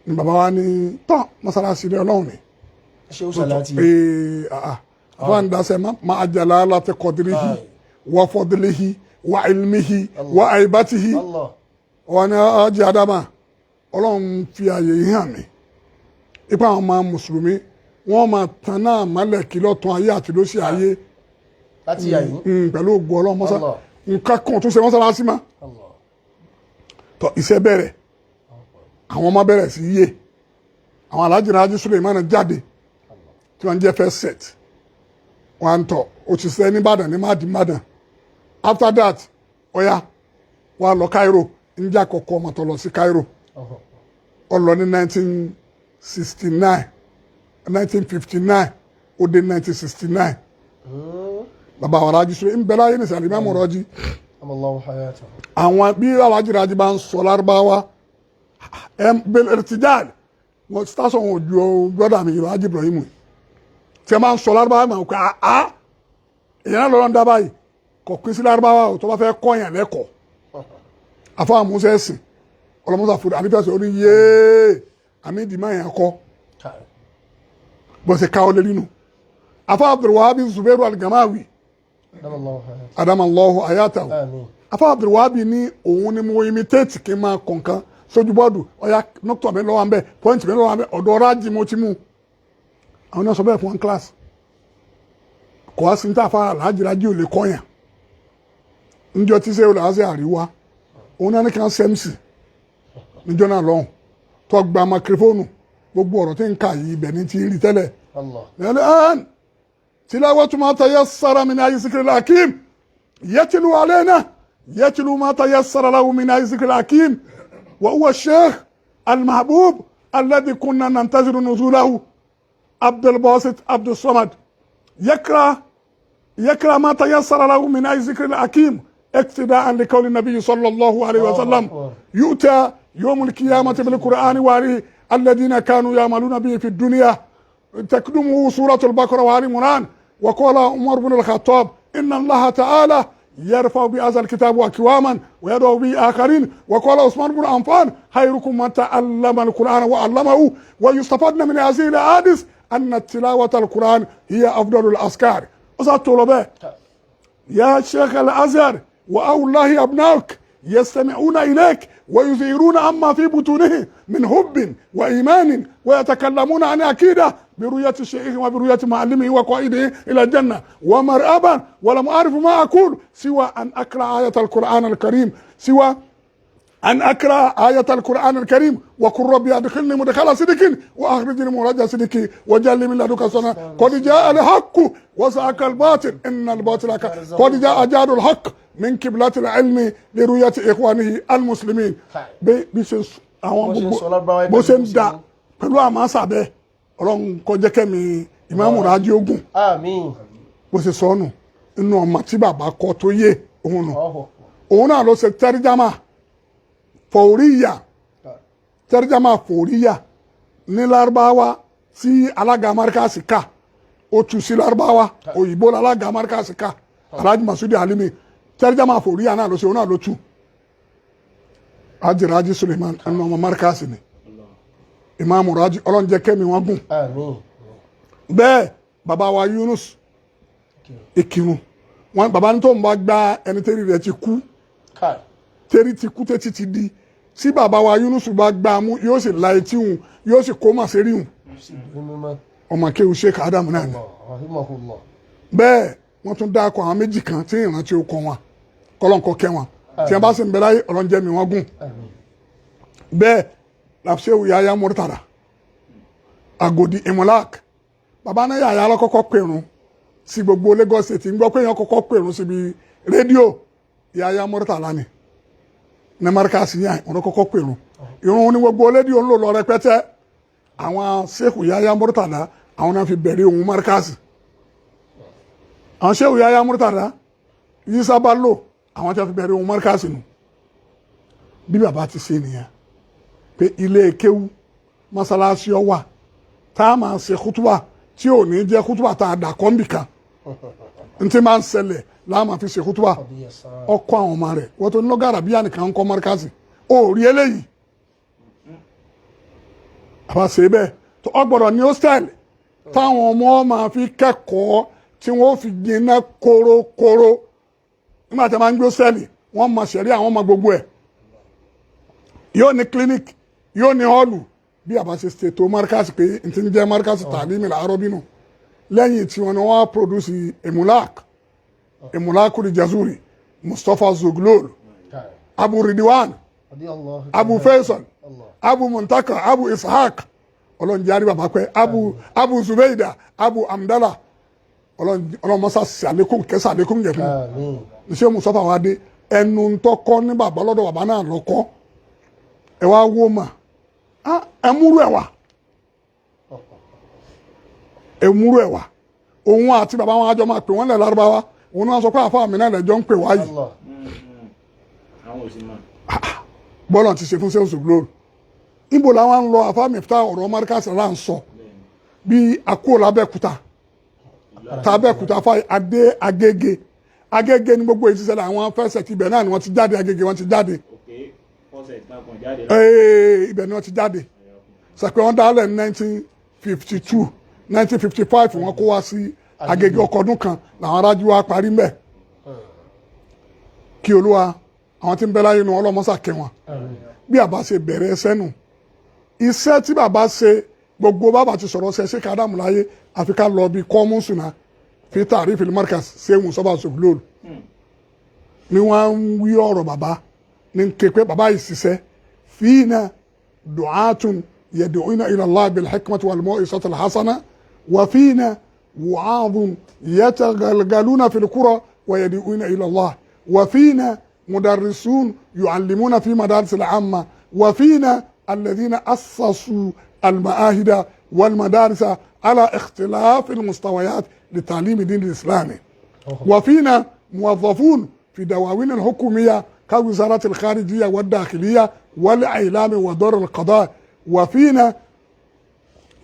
Speaker 1: Ni bàbá wa ní tọ́ mọ́sálásí ilé Ọlọ́run ni.
Speaker 2: Ṣé ó sàlátì.
Speaker 1: Ee, àfáà ń dasẹ́ ma jalalati qadrihi wa fadlihi wa ilmihi wa aibatihi.
Speaker 2: Allah.
Speaker 1: Wọn ni ọjọ́ Adama, Ọlọ́run fi àyè yìí hàn mí ipa àwọn ọmọ mùsùlùmí, wọ́n máa tan náà mọ́lẹ̀ kí lọ́tún ayé àti lósì ayé.
Speaker 2: Láti yà yín.
Speaker 1: Pẹ̀lú ògùn Ọlọ́run mọ́sá
Speaker 2: Allah.
Speaker 1: nǹkan kan tó ṣe mọ́sálásí mọ́.
Speaker 2: Allah.
Speaker 1: Tọ́ iṣẹ́ bẹ̀rẹ̀, àwọn ọmọ bẹ̀rẹ̀ sí yé. Àwọn Alhaji Raji Suleiman jáde tí wọ́n ń jẹ́ first set. Wọ́n á ń tọ̀ ó ti sẹ́ nìbàdàn ní máàdì nìbàdàn. After that, ọ̀ya wọ́n á lọ Cairo. Ń jẹ́ àkọ́kọ́ ọmọ tó lọ sí Cairo.
Speaker 2: Allahu akbar.
Speaker 1: Ó lọ ní 1969, 1959, ó dé 1969. Bàbá àwọn Alhaji Suleiman ń bẹ láyé ní sàlẹ̀ Imam Raji.
Speaker 2: Damallahu hayatahu.
Speaker 1: Àwọn bí Alhaji Raji bá ń sọ lárúbáwá ẹ bẹ́ẹ̀ ẹ̀rìtìjáde wọn station wọn ju brother mi Alhaji Ibrahim yìí tí a máa ń sọ lárúbáwá máa ń kọ́ àá èèyàn náà lọ́rọ̀ ń dá báyìí, kò pín sí lárúbáwá o. Tó bá fẹ́ kọ́ yàn lẹ́kọ̀ọ́, àfọ àmúṣe ẹ̀sìn ọlọmọsà fúru àbífẹ́sẹ̀ ó ní yéé àmì ìdìmọ̀ yẹn kọ́ bó ṣe káwọ́ lé nínú àfọ Abdulwahab Zubairu Al-Gamawi.
Speaker 2: Adamallahu hayatahu.
Speaker 1: Adamallahu hayatahu.
Speaker 2: Àmín.
Speaker 1: Afa Abdulwahab ní òun ni mo imitate kí n máa kọ̀ǹkan sójú bọ́ọ̀dù. Ọ̀ya nọ́tọ̀ mi lọ́wọ́ nbẹ, point mi lọ́wọ́ nbẹ, ọ̀dọ̀ rájì mo ti mú. Àwọn náà sọ bẹ́ẹ̀ fún wọn class. Kò wá sí ní tàfà Alhaji Raji ò lè kọ́yàn. Níjọ́ tí sẹ́wọ́n làwọn ṣe àríwá, òun náà ní kí wọ́n sẹ́mùsì níjọ́ náà lọ́hùn tó gba makirifóònù, gbogbo ọ̀rọ̀ tí ń kà yìí, ibẹ̀ ní ti rí tẹ́lẹ̀.
Speaker 2: Allah.
Speaker 1: الآن تلاوة ما تيسر من آي ذكر الحكيم يتلو علينا، يتلو ما تيسر له من آي ذكر الحكيم، وهو الشيخ المحبوب الذي كنا ننتظر نزوله، عبد الباسط عبد الصمد، يقرأ ما تيسر له من آي ذكر الحكيم، اقتداء لقول النبي صلى الله عليه وسلم:
Speaker 2: أكبر.
Speaker 1: يؤتى يوم القيامة بالقرآن وعليه الذين كانوا يعملون به في الدنيا، تقدمه سورة البقرة وآل عمران. وقال عمر بن الخطاب: إن الله تعالى يرفع بهذا الكتاب أقواما ويضع به آخرين. وقال عثمان بن عفان: خيركم من تعلم القرآن وعلمه. ويستفاد من هذه الأحاديث أن تلاوة القرآن هي أفضل الأذكار. أستاذ يا شيخ الأزهر، وأولله أبنائك يستمعون إليك ويظهرون عما في بطونه من حب وإيمان، ويتكلمون عن عقيدة برؤية الشيخ وبرؤية معلمه وقائده إلى الجنة. ومرحبا، ولم أعرف ما أقول سوى أن أقرأ آية القرآن الكريم، سوى أن أقرأ آية القرآن الكريم: وقل ربي أدخلني مدخل صدق وأخرجني مخرج صدق واجعل لي من لدنك سنة. قد جاء الحق وزهق الباطل إن الباطل كان، قد جاء جاد الحق من قبلة العلم لرؤية إخوانه المسلمين. Bí ṣe àwọn
Speaker 2: Bó ṣe ń
Speaker 1: gbogbo
Speaker 2: sọ Lárúbáwá
Speaker 1: bó ṣe ń
Speaker 2: pẹ̀lú
Speaker 1: da
Speaker 2: bó ṣe ń-
Speaker 1: pẹ̀lú àmọ́ sàbẹ̀, Ọlọ́run kó jẹ́ kẹ́mi ìmáàmù Rájí ogun.
Speaker 2: Àmín.
Speaker 1: Bó ṣe sọ nù inú ọmọ tí bàbá kọ tó yé òun nù.
Speaker 2: Allahu.
Speaker 1: Òun náà ló ṣe tẹ́rìjámà fòríyà, tẹ́rìjámà fòríyà ní Lárúbáwá tí alága Amárikàsì ká, ó tu sí Lárúbáwá. Òyìnbó alága Amárikàsì ká, Alhaji Masudi Alimi, tẹ́rìjámà fòríyà náà ló ṣe, òun náà ló tu. Alhaji Raji Suleiman, ẹnu ọmọ Amárikàsì ni Ìmáàmù Raji. Ọlọ́run jẹ́ kẹ́mi wọn gùn.
Speaker 2: Àmín.
Speaker 1: Bẹ́ẹ̀ bàbá wa Yunus Ìkírun, wọn bàbá ní tó ń bá gba ẹni tẹ́rì rẹ̀ ti kú,
Speaker 2: Káì.
Speaker 1: tẹ́rì ti kú, tẹ́tí ti di, tí bàbá wa Yunus bá gbá a mú, yóò sì la etí hùn, yóò sì kó màsírí hùn.
Speaker 2: Sì ní mímọ́.
Speaker 1: Ọmọ kéwù Sheikh Adam náà ni.
Speaker 2: Allah rahimahullah.
Speaker 1: Bẹ́ẹ̀ wọ́n tún dákọ̀ àwọn méjì kan tí ìrántí ó kọ wọn, kọ́lọ́nkọ́ kẹ́ wọn, tí wọ́n bá sì ń bẹ láyé, ọlọ́njẹ́ mi wọ́n gùn.
Speaker 2: Àmín.
Speaker 1: Bẹ́ẹ̀ làṣẹ́wò Yahya Murtala Agodi Imulak, bàbá náà Yahya lọ́kọ́kọ́ pèrún sí gbogbo Lagos State. Ń gbọ́ pé èèyàn kọ́kọ́ pèrún síbi rédíò, Yahya Murtala ni ní Markaz yẹn, wọn kọ́kọ́ pèrún. Irun ní gbogbo rédíò ń lò lọ rẹpẹtẹ. Àwọn Sheikh Yahya Murtala, àwọn náà fi bẹ̀rẹ̀ ohun Markaz. Àwọn Sheikh Yahya Murtala yìí sábà lò, àwọn tí wọ́n fi bẹ̀rẹ̀ ohun Markaz nù. Bí bàbá ti ṣe nìyẹn, pé ilé kéwú, mọ́sálásí ọ wà tá a máa ṣe kútúbà tí ò ní jẹ́ kútúbà tá a dà kọ́ńbì kan ntí máa ń ṣẹlẹ̀ láàmà fi ṣe kútúbà.
Speaker 2: Qadiya salam.
Speaker 1: Ọkọ àwọn ọmọ rẹ̀ wọ́n tó ní lọ́gàrà bíyà nìkan ń kọ́ Markaz, ó rí eléyìí àbá ṣe bẹ́ẹ̀ tó ọ gbọ́dọ̀ ní hostel táwọn ọmọ máa fi kẹ́kọ̀ọ́, tí wọ́n fi gbiná kórókóró. Nígbà tí a máa ń gbé hostel, wọ́n mọ sẹ̀rí, àwọn ọmọ gbogbo ẹ̀, yóò ní clinic, yóò ní hall. Bí a bá ṣe ṣètò Markaz, pé n ti ń jẹ́ Markaz tàlímì làárọ̀ bínú lẹ́yìn tí wọ́n ní wọ́n á produce Emulak, Emulak Jazuri, Mustapha Zuglol,
Speaker 2: Káì.
Speaker 1: Abu Ridwan,
Speaker 2: Radiyallahu
Speaker 1: Abu
Speaker 2: ta'ala.
Speaker 1: Faisal,
Speaker 2: Allah.
Speaker 1: Abu Muntaka, Abu Ishaq. Ọlọ́run jẹ́ àrí bàbá pẹ́. Abu Zubeida, Abu Amdala, Ọlọ́run mọ́sá sàlékún kẹsà àlékún yẹ fún.
Speaker 2: Àmín.
Speaker 1: Ṣé Mustapha wa dé ẹnu ntọ́kọ́ ní bàbá lọ́dọ̀ bàbá náà lọ́kọ́ ẹ wá wó mà á, ẹ múrú ẹ wá, ẹ múrú ẹ wá. Òun àti bàbá wọn àjọ máa pè wọ́n lẹ̀ Lárúbáwá. Òun náà sọ pé àfa mi náà lẹ́jọ́ ń pè wá yìí.
Speaker 2: Allah.
Speaker 3: Àwọn ò sì mọ̀.
Speaker 1: Bọ́lá ti ṣe fún sales glory. Níbo làwọn ń lọ, àfa mi ta ọ̀rọ̀ Markaz là ń sọ bí akó lábẹ́kúta tàbẹ́kúta fa adé Agége. Agége ní gbogbo èyí ti ṣẹlẹ̀. Àwọn fẹsẹ̀ ti ibẹ̀ náà ni wọ́n ti jáde. Agége wọ́n ti jáde.
Speaker 3: Ok, fọ́sẹ̀ ìtàn kan jáde.
Speaker 1: Ibẹ̀ ni wọ́n ti jáde. Sàpé wọ́n dálẹ̀ ní 1952, 1955 wọ́n kó wá sí Agége. Ọkọ̀ ọdún kan làwọn arájú wa parí mbẹ̀. Kí Olúwa, àwọn tí ń bẹ láyé nu, ọlọ́mọ́sà kẹ́ wọn.
Speaker 2: Àmín.
Speaker 1: Bí àbá ṣe bẹ̀rẹ̀ ẹsẹ̀ nù, iṣẹ́ tí bàbá ṣe, gbogbo bàbá ti sọ̀rọ̀ ṣe ṣé kádàmù láyé, àfi ká lọ bí kọ́mú sùnà. Fi Ta'rif al-Markaz Sheikh Mustapha Zughlol ni wọ́n ń wí ọ̀rọ̀ bàbá ní képe bàbá yìí ṣiṣẹ́ fina du'atun yad'una ila Allah bil hikmati wal mau'izati al hasana wa fina wu'adun yatagalgaluna fil qura wa yad'una ila Allah wa fina mudarrisun yu'allimuna fi madaris al amma wa fina alladhina assasu al ma'ahida wal madarisa ala ikhtilaf al mustawayat li ta'lim din al islami وفينا موظفون في دواوين الحكومية كوزارة الخارجية والداخلية والإعلام ودور القضاء وفينا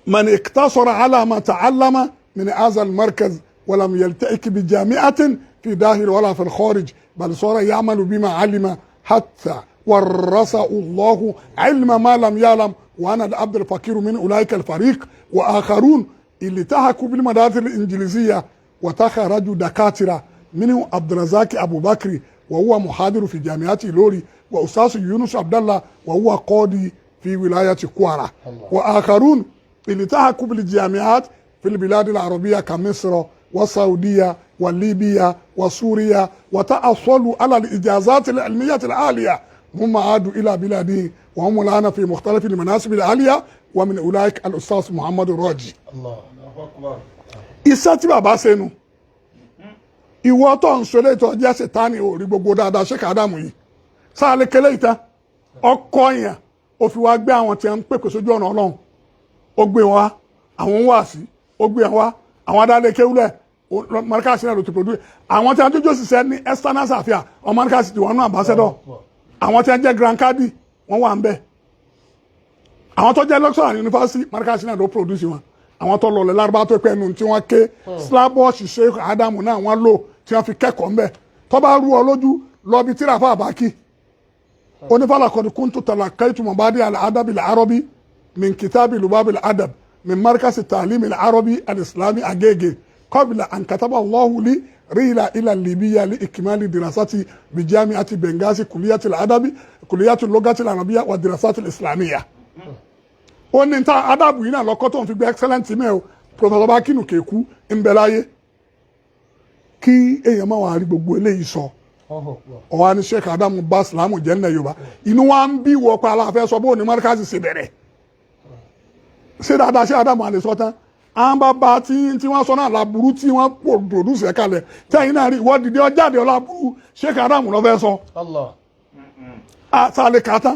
Speaker 1: من اقتصر على ما تعلم من هذا المركز ولم يلتئك بجامعة في داخل ولا في الخارج بل صار يعمل بما علم حتى ورثه الله علم ما لم يعلم وأنا العبد الفقير من أولئك الفريق وآخرون اللي التحقوا بالمدارس الإنجليزية وتخرجوا دكاترة منهم عبد الرزاق أبو بكر وهو محاضر في جامعة لوري وأستاذ يونس عبد الله وهو قاضي في ولاية كوارا وآخرون اللي التحقوا بالجامعات في البلاد العربية كمصر والسعودية وليبيا وسوريا وتأصلوا على الإجازات العلمية العالية هم عادوا إلى بلادهم وهم الآن في مختلف المناصب العالية ومن أولئك الأستاذ محمد الراجي.
Speaker 2: Allah.
Speaker 1: Iṣẹ́ tí bàbá ṣe nu ìwọ tó ń sọ létò ọjọ́ ṣètánì ò rí gbogbo dáadáa ṣé kàdámù yìí sáàlẹ̀ kẹlẹ́ ìta ọkọ yẹn ó fi wá gbé àwọn tí wọ́n ń pèpè sójú ọ̀nà ọlọ́run ó gbé wọn wá àwọn ń wá sí ó gbé wọn wá àwọn adálẹ̀ kéwúlẹ̀ mọ́ríkàsì náà ló ti produce àwọn tí wọ́n jójó ṣiṣẹ́ ní external affairs ọmọ mọ́ríkàsì tí wọ́n nú ambassador àwọn tí wọ́n jẹ́ grand kadi wọ́n wà ń bẹ̀ àwọn tó jẹ́ lecturer ní university mọ́ríkàsì náà ló produce wọn àwọn tó lọlẹ̀ lárúbá tó pẹ́ nu tí wọ́n ké syllabus Sheikh Ádámù náà wọ́n lò tí wọ́n fi kẹ́kọ̀ọ́ ńbẹ̀ tó bá rú ọ lójú lọ bí tíra fún àbákí onífàlà kọ́ni kuntu talaqaytu mabadi al-adab al-arabi min kitabi lubab al-adab min markaz ta'lim al-arabi al-islami Agege qabla an kataba Allahu li rihla ila Libya li ikmali dirasati bi jami'ati Benghazi kulliyati al-adabi kulliyati al-lughati al-arabiyya wa dirasati al-islamiyya. Ó ní ta adabu yìí náà lọ́kọ́ tó ń fi gbé excellent mẹ́ o Professor Bakinu Keku ń bẹ láyé kí èèyàn máa wà rí gbogbo eléyìí sọ ọ̀wá ní Sheikh Adamu bá sàlámù jẹ́ nílẹ̀ Yorùbá inú wa ń bí wọ pa aláfẹ́ sọ bó ní mọ́ríkàsì ṣe bẹ̀rẹ̀ ṣé dáadáa ṣé Adamu àlè sọ tán àwọn bàbá tí wọ́n sọ náà laburú tí wọ́n produce ẹ̀ kalẹ̀ tẹ́yìn náà rí ìwọ dìde ọjáde ọláburú Sheikh Adamu lọ́ fẹ́ sọ
Speaker 2: Allah.
Speaker 1: sálẹ̀ kàtá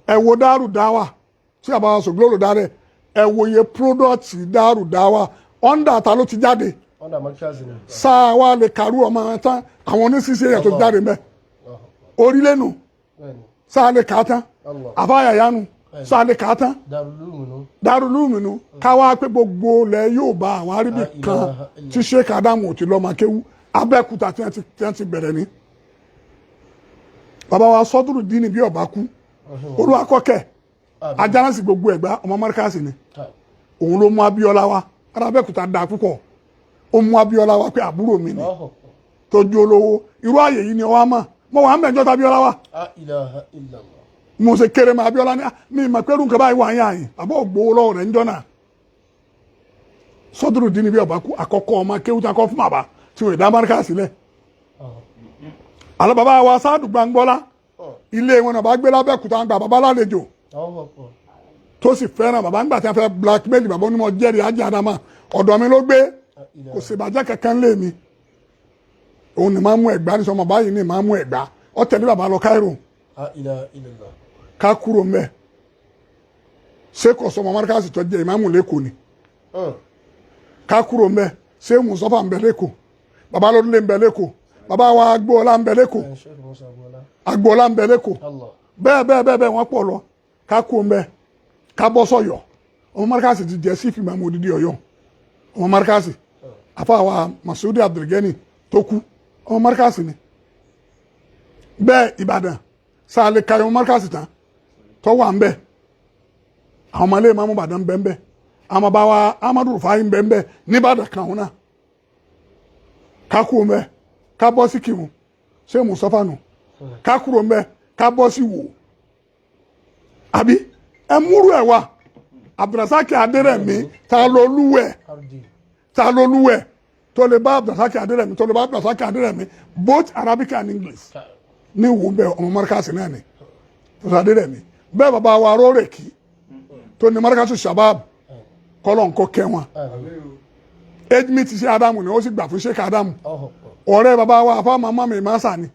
Speaker 1: ẹ wo Dáàrú Dáwà tí a bá sọ̀gbọ́n dárẹ̀ ẹ wo iye product Dáàrú Dáwà under ta ló ti jáde
Speaker 2: Under Markaz ni.
Speaker 1: sáà wà lè kàrú ọmọ tán àwọn oníṣiṣẹ́ yẹn tó ti jáde mbẹ́ orílẹ̀ nù
Speaker 2: Bẹ́ẹ̀ni.
Speaker 1: sáà lè kà á tán
Speaker 2: Allah.
Speaker 1: àfáàyàyánu sáà lè kà á tán
Speaker 2: Darul Ulum nù.
Speaker 1: Darul nù káwá pé gbogbo ilẹ̀ yóò bá àwọn aríbi kan
Speaker 2: ilaha illallah.
Speaker 1: tí Sheikh Adamu ò ti lọ́ọ́ máa kéwú Abẹ́òkúta tí wọ́n ti bẹ̀rẹ̀ ní. Bàbá wa sọ́dúrù dín ní bí ọba kú olúwakọ́kẹ́ ajánásì gbogbo ẹ̀gbá ọmọ mọ́ríkàsì ni òun ló mú Abíọ́lá wá ará Abẹ́òkúta dáa púpọ̀ ó mú Abíọ́lá wá pé àbúrò mi ni tó ju olówó irú àyè yìí ni ọwọ́ mọ̀ mọ̀ wà ń bẹ̀ jọ́ta Abíọ́lá wá
Speaker 2: La ilaha illallah.
Speaker 1: Mo ṣe kéré ma Abíọ́lá ní mi ìmọ̀ pẹ́rù nǹkan báyìí wà ń yà yín bàbá ò gbowó lọ́wọ́ rẹ̀ ń jọ́ náà sọ́dúrù dín ní bí ọba kú àkọ́kọ́ ọmọ kéwú tí a kọ́ fún bàbá tí wọ́n dá mọ́ríkà sílẹ̀ àlọ́ bàbá wa sáàdù gbangbọ́lá ilé wọn náà bá gbé lábẹ́òkúta ń gba bàbá lálejò tó sì fẹ́ràn bàbá ńgbà tí wọ́n fẹ́ blackmail bàbá onímọ̀ jẹ́rìí ajé adama ọ̀dọ̀ mi ló gbé kò sì bàjẹ́ kankan lé mi òun ni máa mú ẹ̀gbá ní sọmọ báyìí ni máa mú ẹ̀gbá ó tẹ̀lé bàbá lọ Cairo.
Speaker 2: La ilaha illallah.
Speaker 1: Ká kúrò mbẹ ṣé kò sọmọ mọ́ríkàsì tó jẹ́ ìmáàmù lẹ́kọ̀ọ́ ni ká kúrò mbẹ ṣé Mùsọ́fà ń bẹ lẹ́kọ̀ọ́ bàbá lọ́dúnlé ń bẹ lẹ́kọ̀ọ́ bàbá wa agboola ń bẹ lẹ́kọ̀ọ́
Speaker 2: Sheikh Musa Agboola.
Speaker 1: Agboola ń bẹ lẹ́kọ̀ọ́
Speaker 2: Allah.
Speaker 1: Bẹ́ẹ̀ bẹ́ẹ̀ bẹ́ẹ̀ bẹ́ẹ̀ wọ́n pọ̀ lọ ká kúrò mbẹ ká bọ́ sọ̀yọ̀ ọmọ mọ́ríkàsì ti jẹ́ sífì ìmáàmù odidi Ọ̀yọ́ ọmọ mọ́ríkàsì àfàwà Masudi Abdulgani tó kú ọmọ mọ́ríkàsì ni bẹ́ẹ̀ Ìbàdàn sáà lè ka ọmọ mọ́ríkàsì tán tó wà ń bẹ àwọn ọmọ ilé ìmáàmù Ìbàdàn ń bẹ ń bẹ àwọn bàbá wa Amadu Rufai ń bẹ ń bẹ nìbàdàn kan náà ká kúrò ń bẹ ká bọ́ sí Kírun ṣé Mùsọ́fà nù ká kúrò ń bẹ ká bọ́ sí Wò àbí ẹ múrú ẹ wá Abdulrasaq Adérẹ̀mí ta ló lúwẹ̀
Speaker 2: Ardi.
Speaker 1: ta ló lúwẹ̀ tó lè bá Abdulrasaq Adérẹ̀mí, tó lè bá Abdulrasaq Adérẹ̀mí, both Arabic and English ní ìwò bẹ́ẹ̀, ọmọ Markaz náà ni Professor Adérẹ̀mí. Bẹ́ẹ̀ bàbá wa Rórèkì tó ní Markazu Shabab, kọ́lọ̀ ńkọ́ kẹwọn. Ejmi ti ṣe Ádámù ni ó sì gbà fún Sheikh Ádámù. Ọ̀rẹ́ bàbá wa àfáàmà mami masa ni,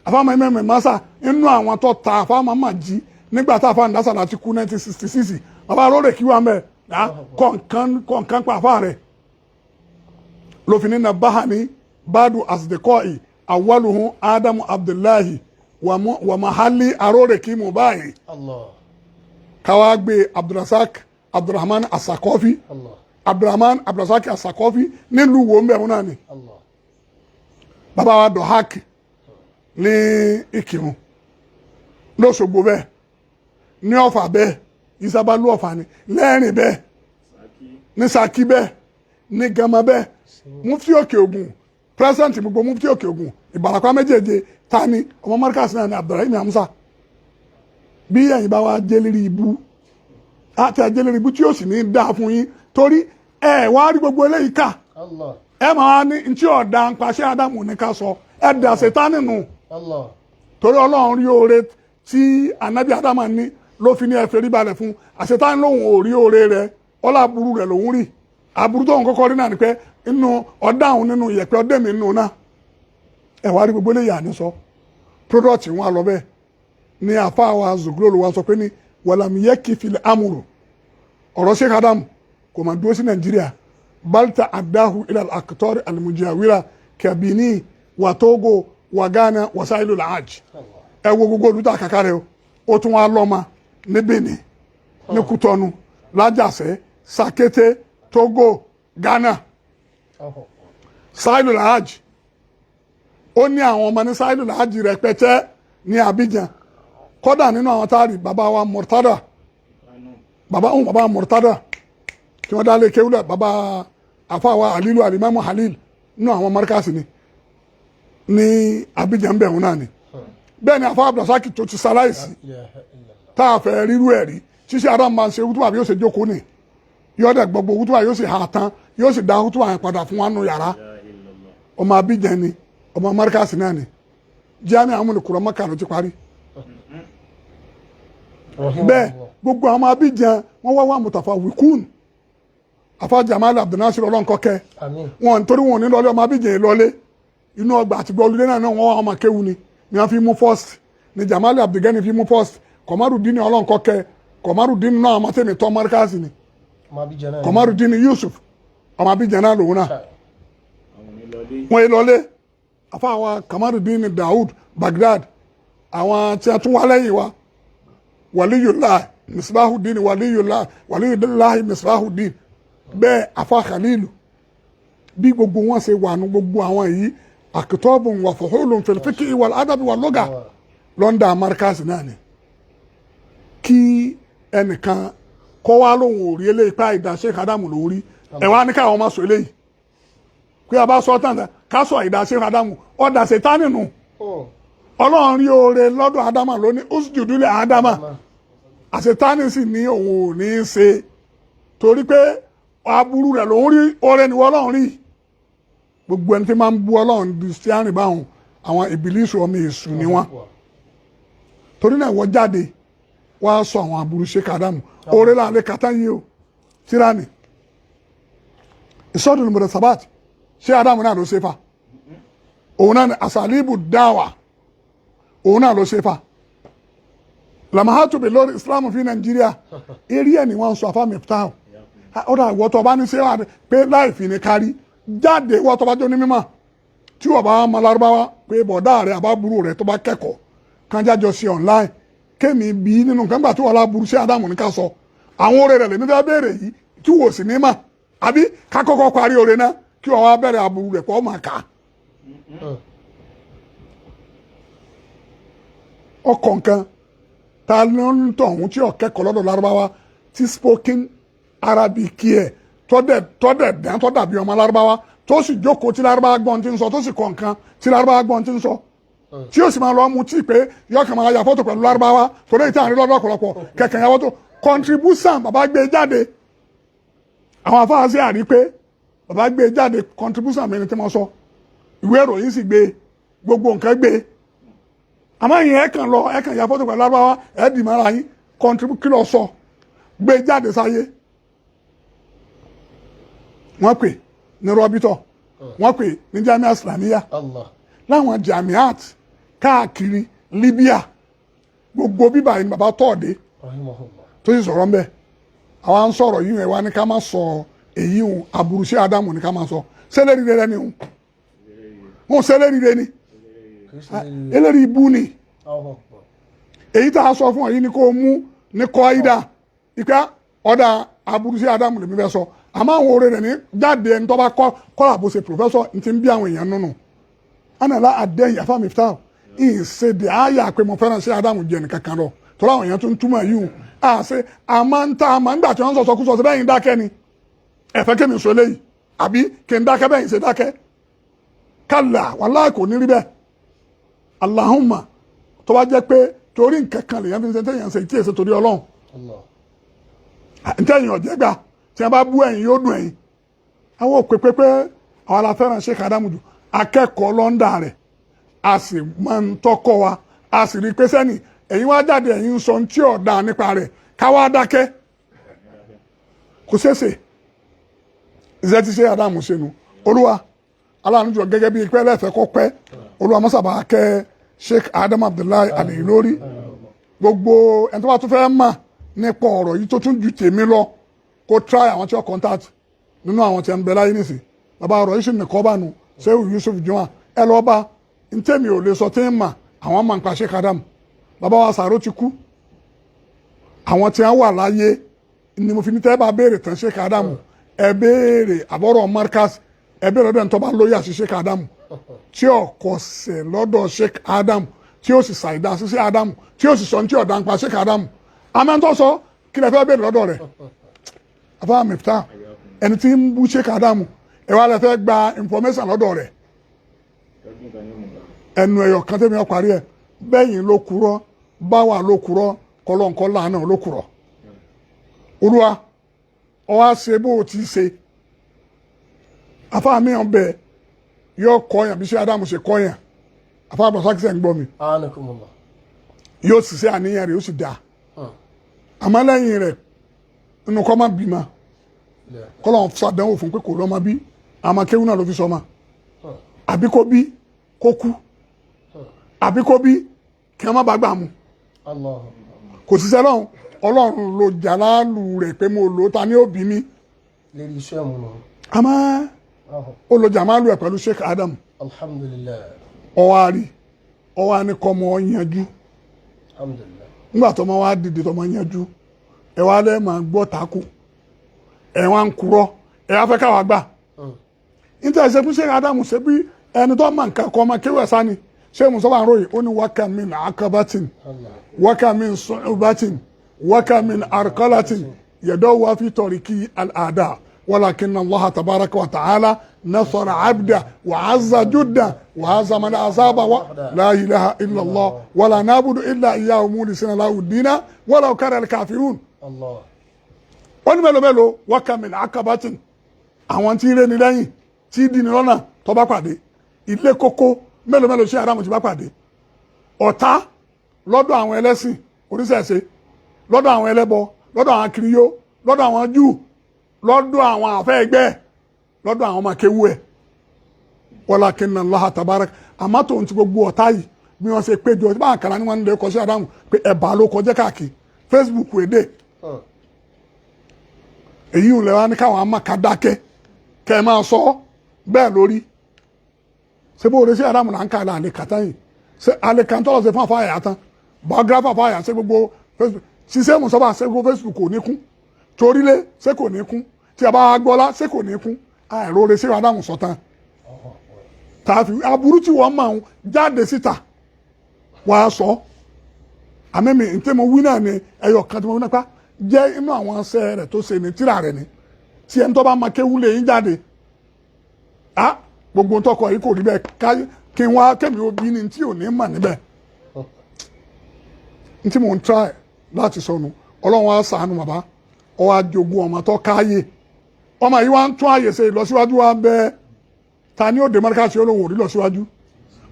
Speaker 1: àfáàmà mami masa inú àwọn tó ta àfáàmà mà jí nígbà tá àfáà ndásà láti kú 1966. Bàbá Rórèkì wà mẹ́ kọ̀ǹkan kọ̀ǹkan pa àfáà rẹ̀ lófin ní nabahani badu asdekoi awaluhun Ádámù Abdullahi wa mahali Arórèkì mubayi.
Speaker 2: Allah.
Speaker 1: Káwá gbé Abdulrasaq Abdulrahman Asakofi.
Speaker 2: Allah.
Speaker 1: Abdulrahman Abdulrasaq Asakofi nílùú wo ń bẹ̀ wọn náà ni.
Speaker 2: Allah.
Speaker 1: Bàbá wa Dọ̀hák ní Ìkìrun lọ́sọ̀gbọ̀ bẹ́ẹ̀, ní Ọ̀fà bẹ́ẹ̀, Ìsàbálú Ọ̀fà ni lẹ́rìn bẹ́ẹ̀, ní Ṣakí bẹ́ẹ̀, ní Gama bẹ́ẹ̀, Mufti Òkè Ògùn, president gbogbo Mufti Òkè Ògùn Ìbàràpá méjèèjì tani ọmọ Markaz náà ni Abdulrahim Hamza. Bí ẹ̀yin bá wa jẹ́lérí ibú àti àjẹlérí ibú tí yóò sì ní dáa fún yín, torí ẹ wá rí gbogbo eléyìí ká.
Speaker 2: Allah.
Speaker 1: Ẹ máa ní ntí ọ̀dà ń paṣẹ Ádámù ní ká sọ ẹ dà Sátánì nù.
Speaker 2: Allah.
Speaker 1: Torí Ọlọ́run rí oore tí anabi Ádámù ní ló fi ní ẹ fẹ́rí balẹ̀ fún àṣetánì. Lòun ò rí oore rẹ, ọlá aburú rẹ lòun rí. Aburú tó ń kọ́kọ́ rí náà ni pé inú ọ̀dà òun nínú ìyẹ̀pẹ̀ ọdẹ mi nínú náà. Ẹ wá rí gbogbo eléyìí àní sọ product wọn lọ bẹ́ẹ̀ ni. Àfa wa Zùgúrò wa sọ pé ní wàlàmìyẹ kìfìlẹ̀ amúrò ọ̀rọ̀ Sheikh Adam kò máa dúró sí Nàìjíríà, balta adahu ilal akitori alimujawira kẹbìní wa Togo wa Ghana wa sailu lahaj. Ẹ wo gbogbo olùtà kàkà rẹ o, ó tún wá lọ́mọ ní Benin, ní Kútọ́nù, Lájàṣẹ́, Sàkété, Togo, Ghana, sailu lahaj. Ó ní àwọn ọmọ ní sailu lahaj rẹpẹtẹ ní Abidjan. Kódà nínú àwọn táàrí bàbá wa Murtada, bàbá òun, bàbá Murtada tí wọ́n dá lé kéwúlẹ̀, bàbá àfàwà Alilu, Alimamu Halil, nínú àwọn Markaz ni ní Abidjan bẹ̀ wọn náà ni. Bẹ́ẹ̀ ni àfàwà Abdulrasaki tó ti sáláìsì tá a fẹ́ rírú ẹ̀ rí. Ṣíṣe ara máa ń ṣe wútúbà bí yóò ṣe jókòó ni, yóò dẹ̀ gbogbo wútúbà, yóò sì hà tán, yóò sì dá wútúbà yẹn padà fún wa nù yàrá. Ọmọ Abidjan ni, ọmọ Markaz náà ni. Jami amúnikùrọ̀ Mọ́kà ló ti parí. Bẹ́ẹ̀ gbogbo àwọn Abidjan wọ́n wá wá mùtàfà wíkún afa Jamal Abdulnasir ọlọ́nkọ́kẹ́.
Speaker 2: Àmín.
Speaker 1: Wọn nítorí wọn ò ní lọlé, ọmọ Abidjan yìí lọlé inú ọgbà àti gbọ́lódé náà náà, wọ́n wá ọmọ kéwu ni wọ́n fi mú first, ni Jamal Abdulgani fi mú first. Kọmarudin ọlọ́nkọ́kẹ́, Kọmarudin náà ọmọ tẹ̀mí tọ́ Markaz ni.
Speaker 2: Ọmọ Abidjan náà ni.
Speaker 1: Kọmarudin Yusuf, ọmọ Abidjan náà lòun náà.
Speaker 3: Àwọn onílọlé.
Speaker 1: Wọ́n yìí lọlé afa wa Kamarudin Daoud Baghdad, àwọn tí a tún wá lẹ́yìn wa, Waliyullah Misbahudin, Waliyullah, Waliyullah Misbahudin, bẹ́ẹ̀ afa Khalilu. Bí gbogbo wọn ṣe wà nù, gbogbo àwọn yìí akitọ́bùn wà fuhulun fil fiqhi wal adabi wal lugha lọ́ndà Markaz náà ni. Kí ẹnìkan kọ́ wá lóhùn ò rí eléyìí pa ìdá Sheikh Adamu lòún rí, ẹ wá ní káwọn máa sọ eléyìí pé a bá sọ tán ká sọ ìdá Sheikh Adamu, ọ̀dà Sátánì nù. Ọlọ́run rí oore lọ́dọ̀ Ádámà lóní usjudu li Ádámà, àṣetánì sì ní òun ò ní í ṣe torí pé aburú rẹ̀ lòún rí, oore ni wọ́n Ọlọ́run rí. Gbogbo ẹni tí máa ń bú Ọlọ́run di stiarin báwọn, àwọn ìbílísù, ọmọ èṣù ni wọ́n. Torí náà wọ́n jáde wá sọ àwọn aburú Sheikh Adamu, oore láàlẹ́ kàtá yìí o. Tíráàní ìsọdùn mọ̀rẹ̀ sabat, ṣé Adamu náà ló ṣe fa òun náà ni asalibu dáwà, òun náà ló ṣe fa lamahatu bi lórí Islam fi Nàìjíríà eré ẹ̀ ni wọ́n ń sọ afá Miftah. Ó dà wọ́tọ̀ bá ní ṣé wà pé láì fi ní kárí jáde, wọ́tọ̀ bá jó ní mímọ́ tí wọ́n bá mọ Lárúbáwá pé bọ̀dá rẹ̀ àbábúrò rẹ̀ tó bá kẹ́kọ̀ọ́ kan jájọ sí online kémi bí nínú nǹkan gbà tí wọ́n láburú sí Ádámù ní ká sọ àwọn oore rẹ̀ lèmi fẹ́ béèrè yìí tí wò sí ní mà, àbí ká kọ́kọ́ parí oore náà kí wọ́n wá bẹ̀rẹ̀ aburú rẹ̀ pọ̀ máa kà á. Ọkọ̀ nǹkan ta ló ń tọ̀ ọ̀hún tí ọ̀kẹ́kọ̀ọ́ lọ́dọ̀ Lárúbáwá tí spoken Arabic ẹ̀ tọ́dẹ̀ tọ́dẹ̀ dán tọ́ dàbí ọmọ Lárúbáwá, tó sì jókòó tí Lárúbáwá gbọ́n ti ń sọ, tó sì kọ̀ nǹkan tí Lárúbáwá gbọ́n ti ń sọ, tí yóò sì máa lọ mu tí pé yóò kàn máa ya fọ́tò pẹ̀lú Lárúbáwá, torí ìtàn àrí lọ́dọ̀ ọ̀pọ̀lọpọ̀ kẹ̀kẹ́ ya fọ́tò contribution bàbá gbé jáde. Àwọn afáàsì àrí pé Bàbá gbé jáde, contribution mi ni tí mo sọ, ìwé ìròyìn sì gbé, gbogbo nǹkan gbé. Àmọ́ ìyẹn ẹ̀ kàn lọ, ẹ̀ kàn ya fọ́tò pẹ̀lú lárúbáwá, ẹ̀ dì mọ́ra yín. Contribute kí lọ sọ, gbé jáde sáyé. Wọ́n pè ní rọ́bítọ̀, wọ́n pè ní Jamia Islamiyya.
Speaker 2: Allah.
Speaker 1: Láwọn jamiat káàkiri Libya, gbogbo bíbá yìí ni bàbá tọ́ọ̀dé.
Speaker 2: Rahimahullah.
Speaker 1: Tó sì sọ̀rọ̀ ńbẹ́. Àwa ń sọ̀rọ̀ yìí, ẹ̀ wá ní ká má sọ èyí hùn. Aburú sí Ádámù ní ká má sọ sẹ́lẹ̀rì rẹ ni hùn hùn sẹ́lẹ̀rì rẹ ni.
Speaker 2: Kìí ṣe lè
Speaker 1: eléyìí ibú ni.
Speaker 2: Allahu Akbar.
Speaker 1: Èyí tá a sọ fún ọ yìí ni kó o mú ní kọ́ ìdá ìpẹ́ ọ̀dà aburú sí Ádámù lèmi fẹ́ sọ, àmọ́ àwọn oore rẹ̀ ní jáde. Ẹni tó bá kọ́ kọ́lá bó ṣe professor ní ti ń bí àwọn èèyàn nínú anala adẹ́yìn afámiftáà ìṣèdè àyà pé mo fẹ́ràn sí Ádámù jẹ nìkan kan lọ, tọ́lá àwọn èèyàn tó ń túmọ̀ yìí hùn àṣẹ àmọ́ ń ta àmọ́ ńgbà tí wọ́n ń sọ̀sọ́ kú sọ sí bẹ́yìn dákẹ́ ni ẹ̀fẹ́ kémi sọ eléyìí àbí kí n dákẹ́ bẹ́yìn ṣe dákẹ́ kálá. Wàláhì kò ní rí bẹ́ẹ̀. Allahumma, tó bá jẹ́ pé torí nǹkan kan lèèyàn fi ń ṣe téèyàn ṣe tí èsè torí Ọlọ́run.
Speaker 2: Allah.
Speaker 1: Ntẹ́yìn ọ̀jẹ́ gbà tí wọ́n bá bú ẹ̀yìn yóò dùn ẹ̀yìn. Àwọn òpè pépé àwọn aláfẹ́ràn Sheikh Adamu jù, akẹ́kọ̀ọ́ lọ́ndà rẹ̀, a sì máa ń tọ́kọ́ wa, a sì rí i pé sẹ́ni ẹ̀yin wá jáde, ẹ̀yin ń sọ ní tí ọ̀dà nípa rẹ̀, káwá dákẹ́ kò ṣeéṣe. Iṣẹ́ tí Sheikh Adamu ṣe nu. Olúwa aláàánú jù, gẹ́gẹ́ bí pẹ́ lẹ́fẹ̀ẹ́ kọ́ pẹ́, Olúwa mọ́sàbà kẹ́ Sheikh Adam Abdullahi Al-Ilory. Gbogbo ẹni tó bá tún fẹ́ mọ̀ nípa ọ̀rọ̀ yìí tó tún ju tèmi lọ, kó try àwọn tí ó contact nínú àwọn tí ń bẹ láyé nìsín. Bàbá ọ̀rọ̀ yìí sì nìkọ́ bá nu Sehu Yusuf Juma, ẹ lọ́ọ́ bá ntẹ́mi ò lè sọ tí ń mà àwọn máa ń pa Sheikh Adam. Bàbá wa Sàró ti kú, àwọn tí wọ́n wà láyé ni mo fi ní tẹ́ bá béèrè tán Sheikh Adam, ẹ béèrè àbọ̀rọ̀ Markaz, ẹ béèrè ọdọ̀ ẹni tó bá lóye àti Sheikh Adam tí ó kọsẹ̀ lọ́dọ̀ Sheikh Adam, tí ó sì ṣàìdá sí Sheikh Adam, tí ó sì sọ ní tí ọ̀dà ń pa Sheikh Adam. Amẹ́ńtọ́ sọ kí lè fẹ́ béèrè lọ́dọ̀ rẹ̀, afá Mifta, ẹni tí ń bú Sheikh Adam, ẹ wá lè fẹ́ gba information lọ́dọ̀ rẹ̀.
Speaker 3: Lọ́dún kan yóò mú bá.
Speaker 1: Ẹnu ẹ̀yọ̀ kan tẹ́mi ọ parí ẹ̀ bẹ́yìn ló kúrọ́, báwa ló kúrọ́, kọlọ́nkọ́ làánà ló kúrọ́. Olúwa, ọ wá ṣe bó o ti ṣe. Afá mi hàn bẹ́ẹ̀ yóò kọ́ yàn bí ṣe Ádámù ṣe kọ́ yàn. Afá àbọ̀sákìsẹ̀ ń gbọ́ mi.
Speaker 2: Anakumullah.
Speaker 1: Yóò sì ṣe àníyàn rẹ̀, yóò sì dáa. Àmọ́ lẹ́yìn rẹ̀ inú kọ́ má bímọ, kọ́lọ́n ṣàdánwò fún pé kò lọ́mọ bí, àmọ́ kéwù náà ló fi sọ ma, àbí kó bí kó kú, àbí kó bí kí wọ́n má bàa gbà mú.
Speaker 2: Allah.
Speaker 1: Kò síṣẹ́ lọ́hùn. Ọlọ́run ló jàlálù rẹ̀ pé mo lò ó, ta ni ó bí mi?
Speaker 2: Lérí iṣẹ́ mu nù.
Speaker 1: Àmọ́ ó lo jàmálù ẹ̀ pẹ̀lú Sheikh Adam.
Speaker 2: Alhamdulillah.
Speaker 1: Ọwọ́ àrí ọwọ́ àní kọ́ mọ́ ọ yanjú.
Speaker 2: Alhamdulillah.
Speaker 1: Nígbà tó máa wá dìde tó máa yanjú, ẹ wá lẹ́ máa gbọ́ tako, ẹ wá ń kúrọ́, ẹ wá fẹ́ káwa gbà. Níta ẹsẹ̀ fún Sheikh Adam, ṣe bí ẹni tó máa nǹkan kọ́ ọmọ kéwẹ̀ sani ṣé musa ń ròyìn, ó ní wákà min akabatin,
Speaker 2: Allah.
Speaker 1: Wákà min su'ubatin, wákà min arkalatin yadawa fi tariki al-ada, walakin Allah tabaraka wa ta'ala nasara abda wa azza judda wa hazama al-azaba wa la ilaha illa Allah wala nabudu illa iyyahu mukhlisina lahu dina walau kariha al-kafirun.
Speaker 2: Allah.
Speaker 1: Ó ní mélòó mélòó, wákà min akabatin, àwọn tí ń réni lẹ́yìn, tí ń dini lọ́nà tó bá pàdé ilé kókó, mélòó mélòó ṣé Ádámù ti bá pàdé ọ̀tá lọ́dọ̀ àwọn ẹlẹ́sìn oníṣẹ̀ṣe, lọ́dọ̀ àwọn ẹlẹ́bọ, lọ́dọ̀ àwọn kiriyó, lọ́dọ̀ àwọn Júù, lọ́dọ̀ àwọn àfẹ́ ẹgbẹ́, lọ́dọ̀ àwọn ọmọ akéwú ẹ̀, walakinna Allaha tabarak. Àmọ́ tòun ti gbogbo ọ̀tá yìí bí wọ́n ṣe péjọ bá àkàrà ni wọ́n ń lè kọ sí Ádámù pé ẹ̀bà ló kọjá káàkiri Facebook èdè. Èyí ń lẹ wá ní káwọn amáka dákẹ́ kẹ́ ẹ máa sọ bẹ́ẹ̀ lórí. Ṣé bó o lè ṣe Ádámù là ń ka àlè kàtá yìí, ṣé àlè kàńtọ́ ṣe fún àfáàyà tán, biography àfáàyà, ṣé gbogbo Facebook ṣiṣẹ́ mùsọ́bà, ṣé gbogbo Facebook kò ní kún torílé, ṣé kò ní kún tí a bá gbọ́lá, ṣé kò ní kún àìróore ṣé Ádámù sọ tán tààfi aburú tí wọ́n máa ń jáde síta wàá sọ. Àmì mi ntẹ́ mo wí náà ni ẹyọ kan tí mo wí náà pa jẹ́ inú àwọn ṣẹ́ rẹ̀ tó ṣe ní tíra rẹ̀ ni tí ẹni tó bá máa kéwú lè yín jáde á gbogbo ntọ́kọ yìí kò rí bẹ́ẹ̀ ká kí n wá kémi òbí ni tí ò ní mà níbẹ̀ ntí mo ń try láti sọnù. Ọlọ́run á ṣàánú bàbá, ọ wá jogún ọmọ tó káyè. Ọmọ yìí wá ń tún àyè ṣe, ìlọsíwájú wa ń bẹ. Ta ni ó dé mọ́ríkàsì olóhùn òrí lọ́síwájú?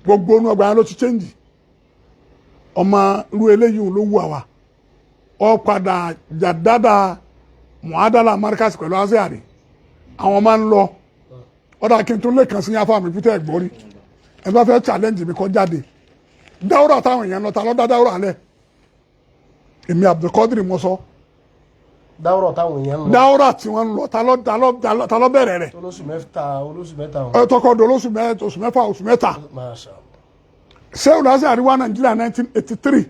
Speaker 1: Gbogbo inú ọgbà yẹn ló ti change. Ọmọ irú eléyìí ló wù àwà. Ọ padà jàdádà muadala mọ́ríkàsì pẹ̀lú azeari. Àwọn máa ń lọ ọ̀dà kí n tún lè kàn sí yáfa mi pété ẹ̀gbọ́n rí. Ẹ bá fẹ́ challenge mi, kọ́ jáde. Dáwúrà táwọn èèyàn lọ, ta ló dá dáwúrà lẹ̀? Èmi Abdulkadir mo sọ.
Speaker 2: Dáwọ́rọ̀ táwọn èèyàn ń lọ.
Speaker 1: Dáwúrà tí wọ́n ń lọ, ta ló bẹ̀rẹ̀ rẹ̀?
Speaker 2: Olóṣù 6, olóṣù 3 wọn.
Speaker 1: Ẹ tọkọ dọ̀ lóṣù 6, oṣù 6, oṣù 3.
Speaker 2: Masha Allah.
Speaker 1: Sẹ́wọ̀n lásìkò àríwá Nàìjíríà 1983,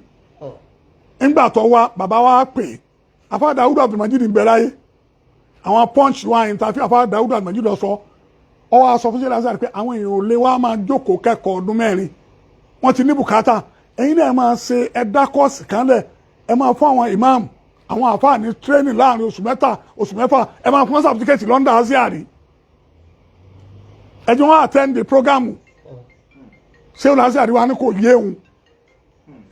Speaker 1: ńgbà tó wá, bàbá wa pè é. Afa Dawudu Abdulmajid ń bẹ láyé. Àwọn Punch wa interview afa Dawudu Abdulmajid, lọ sọ, ọ wá sọ fún sẹ́wọ̀n lásìkò pé àwọn èèyàn ò lè wá máa jókòó kẹ́kọ̀ọ́ ọdún 4, wọ́n ti ní bùkátà. Ẹ̀yin náà máa ṣe ẹ̀dá course kan lẹ̀, ẹ máa fún àwọn imam, àwọn àfáà ní training láàrin oṣù 3, oṣù 6, ẹ máa fún certificate London Asia rí, ẹ jẹ́ wọ́n attend the program. Sẹ́wọ̀n lásìkò àríwá ní kò yé òun,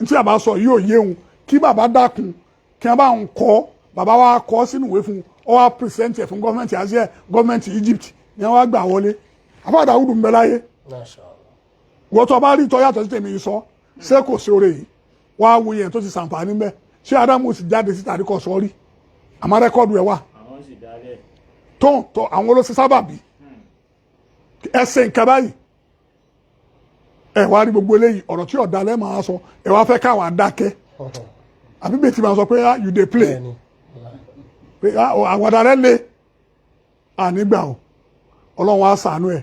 Speaker 1: ntí bàbá sọ yìí ò yé òun, kí bàbá dákun, kí wọ́n bá ń kọ́. Bàbá wa kọ́ sínú ìwé fún ọ, wá present ẹ̀ fún gọ́ọ̀mẹ̀ntì Asia, gọ́ọ̀mẹ̀ntì Egypt ní wọ́n wá gbà wọlé. Àfáà Dàwùdù ń bẹ láyé.
Speaker 2: Masha Allah.
Speaker 1: Wọ́n tó bá rí ìtọ́ yàtọ̀ sí tèmi yìí sọ, ṣé kò sí oore yìí? Wá wo yẹn tó ti sàǹfààní mbẹ. Ṣé Ádámù sì jáde síta àríkọ sọ́ọ́rí? Àmọ́ record ẹ̀ wà.
Speaker 3: Àwọn sì dálẹ̀.
Speaker 1: Tó ń tọ àwọn olóṣè sábàbí ẹsẹ̀ nǹkan báyìí. Ẹ wá rí gbogbo eléyìí, ọ̀rọ̀ tí ọ̀dà lẹ́ máa sọ, ẹ wá fẹ́ káwa dákẹ́, àbí bẹ́ẹ̀ tí máa sọ pé, "Ah, you dey play."
Speaker 2: Bẹ́ẹ̀ni.
Speaker 1: Pé, "Ah, àwàdà rẹ le." Ànígbà o, Ọlọ́run á ṣàánú ẹ̀.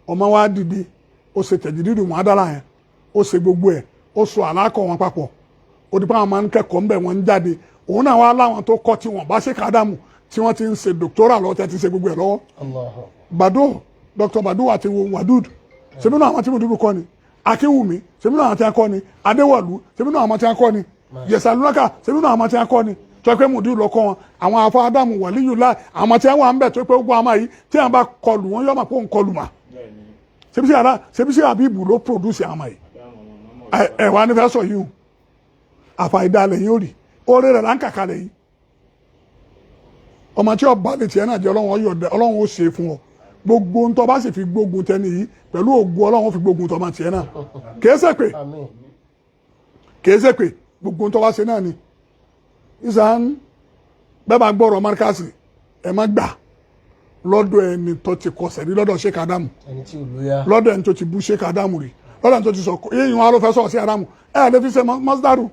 Speaker 1: Ọmọ wa dìde, ó ṣe tẹ̀jìdìdì wọn adára yẹn, ó ṣe gbogbo ẹ̀, ó sọ àlákọ̀ wọn papọ̀. Ó di pé àwọn máa ń kẹ́kọ̀ọ́ ńbẹ̀, wọ́n ń jáde. Òun náà wá láwọn tó kọ́ tí wọ́n bá ṣe kádàmù, tí wọ́n ti ń ṣe doctoral lọ́wọ́, tí wọ́n ti ń ṣe gbogbo ẹ̀ lọ́wọ́.
Speaker 2: Allahu.
Speaker 1: Bado, Dr. Bado àti Wadud, sẹ́mi náà àwọn tí mo dúró kọ́ ni. Akínwùmí, sẹ́mi náà àwọn tí wọ́n kọ́ ni. Adéwọ̀lú, sẹ́mi náà àwọn tí wọ́n kọ́ ni. Yẹ̀sàlúnàkà, sẹ́mi náà àwọn tí wọ́n kọ́ ni. Tó pé mùdí lọ kọ́ wọn, àwọn afọ Ádámù wàlíyùlá, àwọn tí wọ́n wà ń bẹ̀, tó pé gbogbo àwọn yìí tí wọ́n bá kọlù wọn, yọ máa kó ń kọlù mà.
Speaker 3: Bẹ́ẹ̀ni.
Speaker 1: Ṣebí sí ara, ṣebí sí Abibu ló produce àwọn yìí.
Speaker 3: Àdáhùn ọmọ mọ́mọ́.
Speaker 1: Ẹ wà ní fẹ́ sọ yìí o, àfàìdálẹ̀ yìí ó rí oore rẹ̀ là ń kàkà lẹ̀ yìí. Ọmọ tí ọba lè tiẹ̀ náà jẹ́, Ọlọ́run ọyọ̀, Ọlọ́run ó ṣe fún ọ. Gbogbo ń tọ́ bá sì fi gbógun tẹni yìí, pẹ̀lú ògùn Ọlọ́run ó fi gbógun tọ́ ọmọ tiẹ̀ náà. Kìí ṣe pé
Speaker 2: Àmín.
Speaker 1: kìí ṣe pé gbogbo ń tọ́ bá ṣe náà ni ìsàn bẹ́ẹ̀ bá gbọ́rọ̀ márkàsì. Ẹ má gbà lọ́dọ̀ ẹni tó ti kọsẹ̀ rí lọ́dọ̀ Sheikh Adamu,
Speaker 2: Ẹni tí ò lóyà.
Speaker 1: lọ́dọ̀ ẹni tó ti bú Sheikh Adamu rí, lọ́dọ̀ ẹni tó ti sọ yíyan wa ló fẹ́ sọ̀rọ̀ sí Adamu. Ẹ lè fi ṣe masdaru.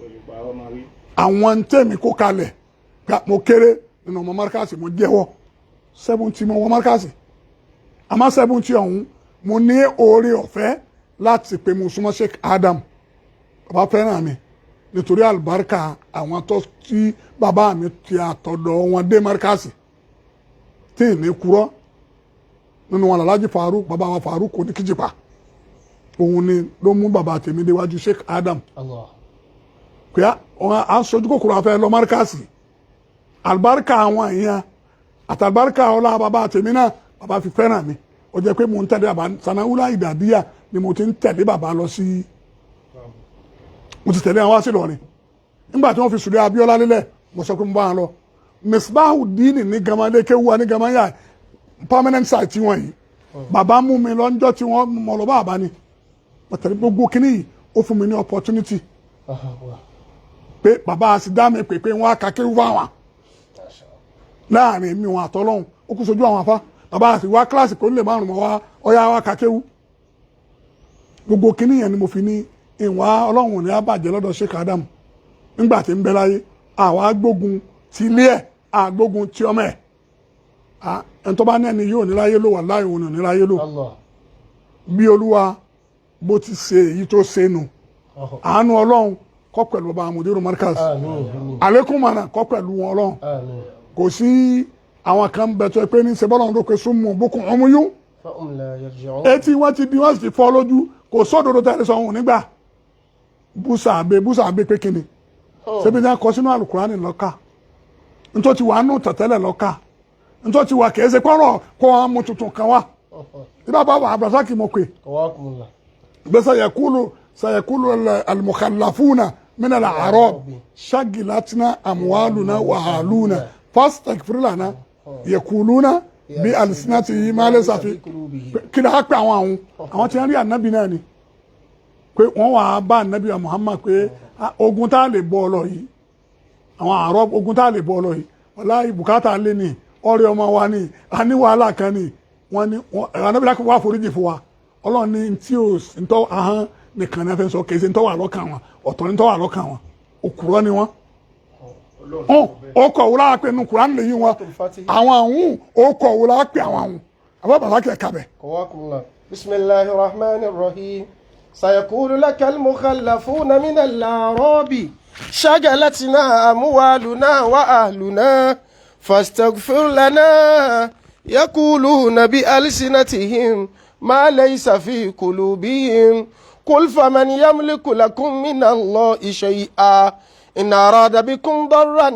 Speaker 3: Olùpàrọ̀ máa wí.
Speaker 1: Àwọn tẹ̀mí kó kalẹ̀ mo kéré nínú ọmọ márkàsì, mo jẹ́wọ́ 70 mo wọ márkàsì, àmọ́ 70 ọ̀hún, mo ní oore ọ̀fẹ́ láti pé mo súnmọ́ Sheikh Adam. Bàbá fẹ́ràn mi nítorí àlùbáríkà àwọn tó tí bàbá mi ti àtọ̀dọ̀ wọn dé márkàsì tí ì ní kúrọ́ nínú wọn, Alhaji Faruk, bàbá wa Faruk kò ní kíjìpá, òun ni ló mú bàbá tèmi déwájú Sheikh Adam.
Speaker 2: Allah.
Speaker 1: Pé à ń sojú kòkòrò afẹ́ lọ márkàsì. Àlùbáríkà àwọn èèyàn àtàlùbáríkà ọlá bàbá tèmi náà, bàbá fi fẹ́ràn mi. Ó jẹ́ pé mò ń tẹ̀lé bàbá sanawula ìdàdíyà ni mo ti ń tẹ̀lé bàbá lọ sí. Mo ti tẹ̀lé àwọn wá sí Ìlọrin nígbà tí wọ́n fi Sùlẹ̀ Abíọ́lá lélẹ̀. Mo sọ pé mo bá wọn lọ Misbahu Dini ní Gamale kéwà ní Gamaya permanent site tí wọ́n yìí. Bàbá mú mi lọ́njọ́ tí wọ́n mọ̀ lọ bá bàbá ni mo tẹ̀lé gbogbo kínní yìí. Ó fún mi ní opportunity pé bàbá sì dá mi pè pé wọ́n á ka kéwú fáwọn láàrin mi wọn àtọ́lọ́hún. Ó kú sojú àwọn afá. Bàbá àti wá kíláàsì kò ní lè márùn mọ́ wá ọyá wá ka kéwú. Gbogbo kínní yẹn ni mo fi ní ìwà Ọlọ́run ní abàjẹ́ lọ́dọ̀ Sheikh Adam nígbà tí ń bẹ láyé. Àwa gbógun ti ilé ẹ̀, àgbógun ti ọmọ ẹ̀. Ẹni tó bá ní ẹni yóò ní láyé ló wà láyé, òun ò ní láyé lò.
Speaker 2: Allah.
Speaker 1: Bí Olúwa bó ti ṣe èyí tó ṣe nù, àánú Ọlọ́run kọ́ pẹ̀lú bàbá Mudiru Markaz.
Speaker 2: Àmín.
Speaker 1: Àlékún mọ̀nà kọ́ pẹ̀lú wọn Ọlọ́run.
Speaker 2: Àmín.
Speaker 1: Kò sí àwọn kan bẹ̀ tó pé ní sẹ́bọ́lọ́run ló pe súnmù bókun ọmú yún.
Speaker 2: Fahum la yarji'un.
Speaker 1: Etí wọn ti di, wọn sì ti fọ́ lójú. Kò sódodo tẹ́lẹ̀ sọ òun nígbà búṣà àbẹ búṣà àbẹ pé kíni ṣébi ní akọ sínú alukurani lọ́ka ntọ́ ti wà nù tẹ̀tẹ́lẹ̀ lọ́ka ntọ́ ti wà kìí ṣe kọ́rọ̀ kó wọn mú tuntun kan wá. Ibà bá wà Abdulrasaq mọ̀ pé
Speaker 2: Qawakumullah.
Speaker 1: bẹ́ẹ̀ sayakulu sayakulu al-mukhallafuna min al-a'rab shagilatna amwaluna wa ahluna fastaghfir lana. Yẹ̀kùlúnà bí alisinati yìí máa lè sàfi kí ló á pè àwọn àwọn àwọn tí wọ́n rí ànábì náà ni pé wọ́n wà á bá ànábì wa Muhammad pé "Ah, ogun tá a lè bọ́ ọ lọ yìí, àwọn àárọ̀ ogun tá a lè bọ́ ọ lọ yìí, wàláhì bùkátà lé ní ọ̀rẹ́ ọmọ wa ní a ní wàhálà kan ní." Wọ́n ní ànábì láti wá foríjì fún wa. Ọlọ́run ní tí ò ntọ́ ahọ́n nìkan náà fẹ́ sọ, kì í ṣe ntọ́ wà lọ́kàn wọn, ọ̀tọ̀ ní ntọ́ wà lọ́kàn wọn, òkúrọ́ ni wọ́n. Ọkọ̀ wò láà pé nu Kùránì lè yí wọn àwọn àwọn ọkọ̀ wò láà pé àwọn àwọn àbá bàbá kẹ̀ kabẹ̀.
Speaker 2: قواكم الله. بسم الله الرحمن الرحيم. سيقول لك المخلفون من الأعراب شغلتنا أموالنا وأهلنا فاستغفر لنا، يقولون بألسنتهم ما ليس في قلوبهم، قل فمن يملك لكم من الله شيئا إن أراد بكم ضرا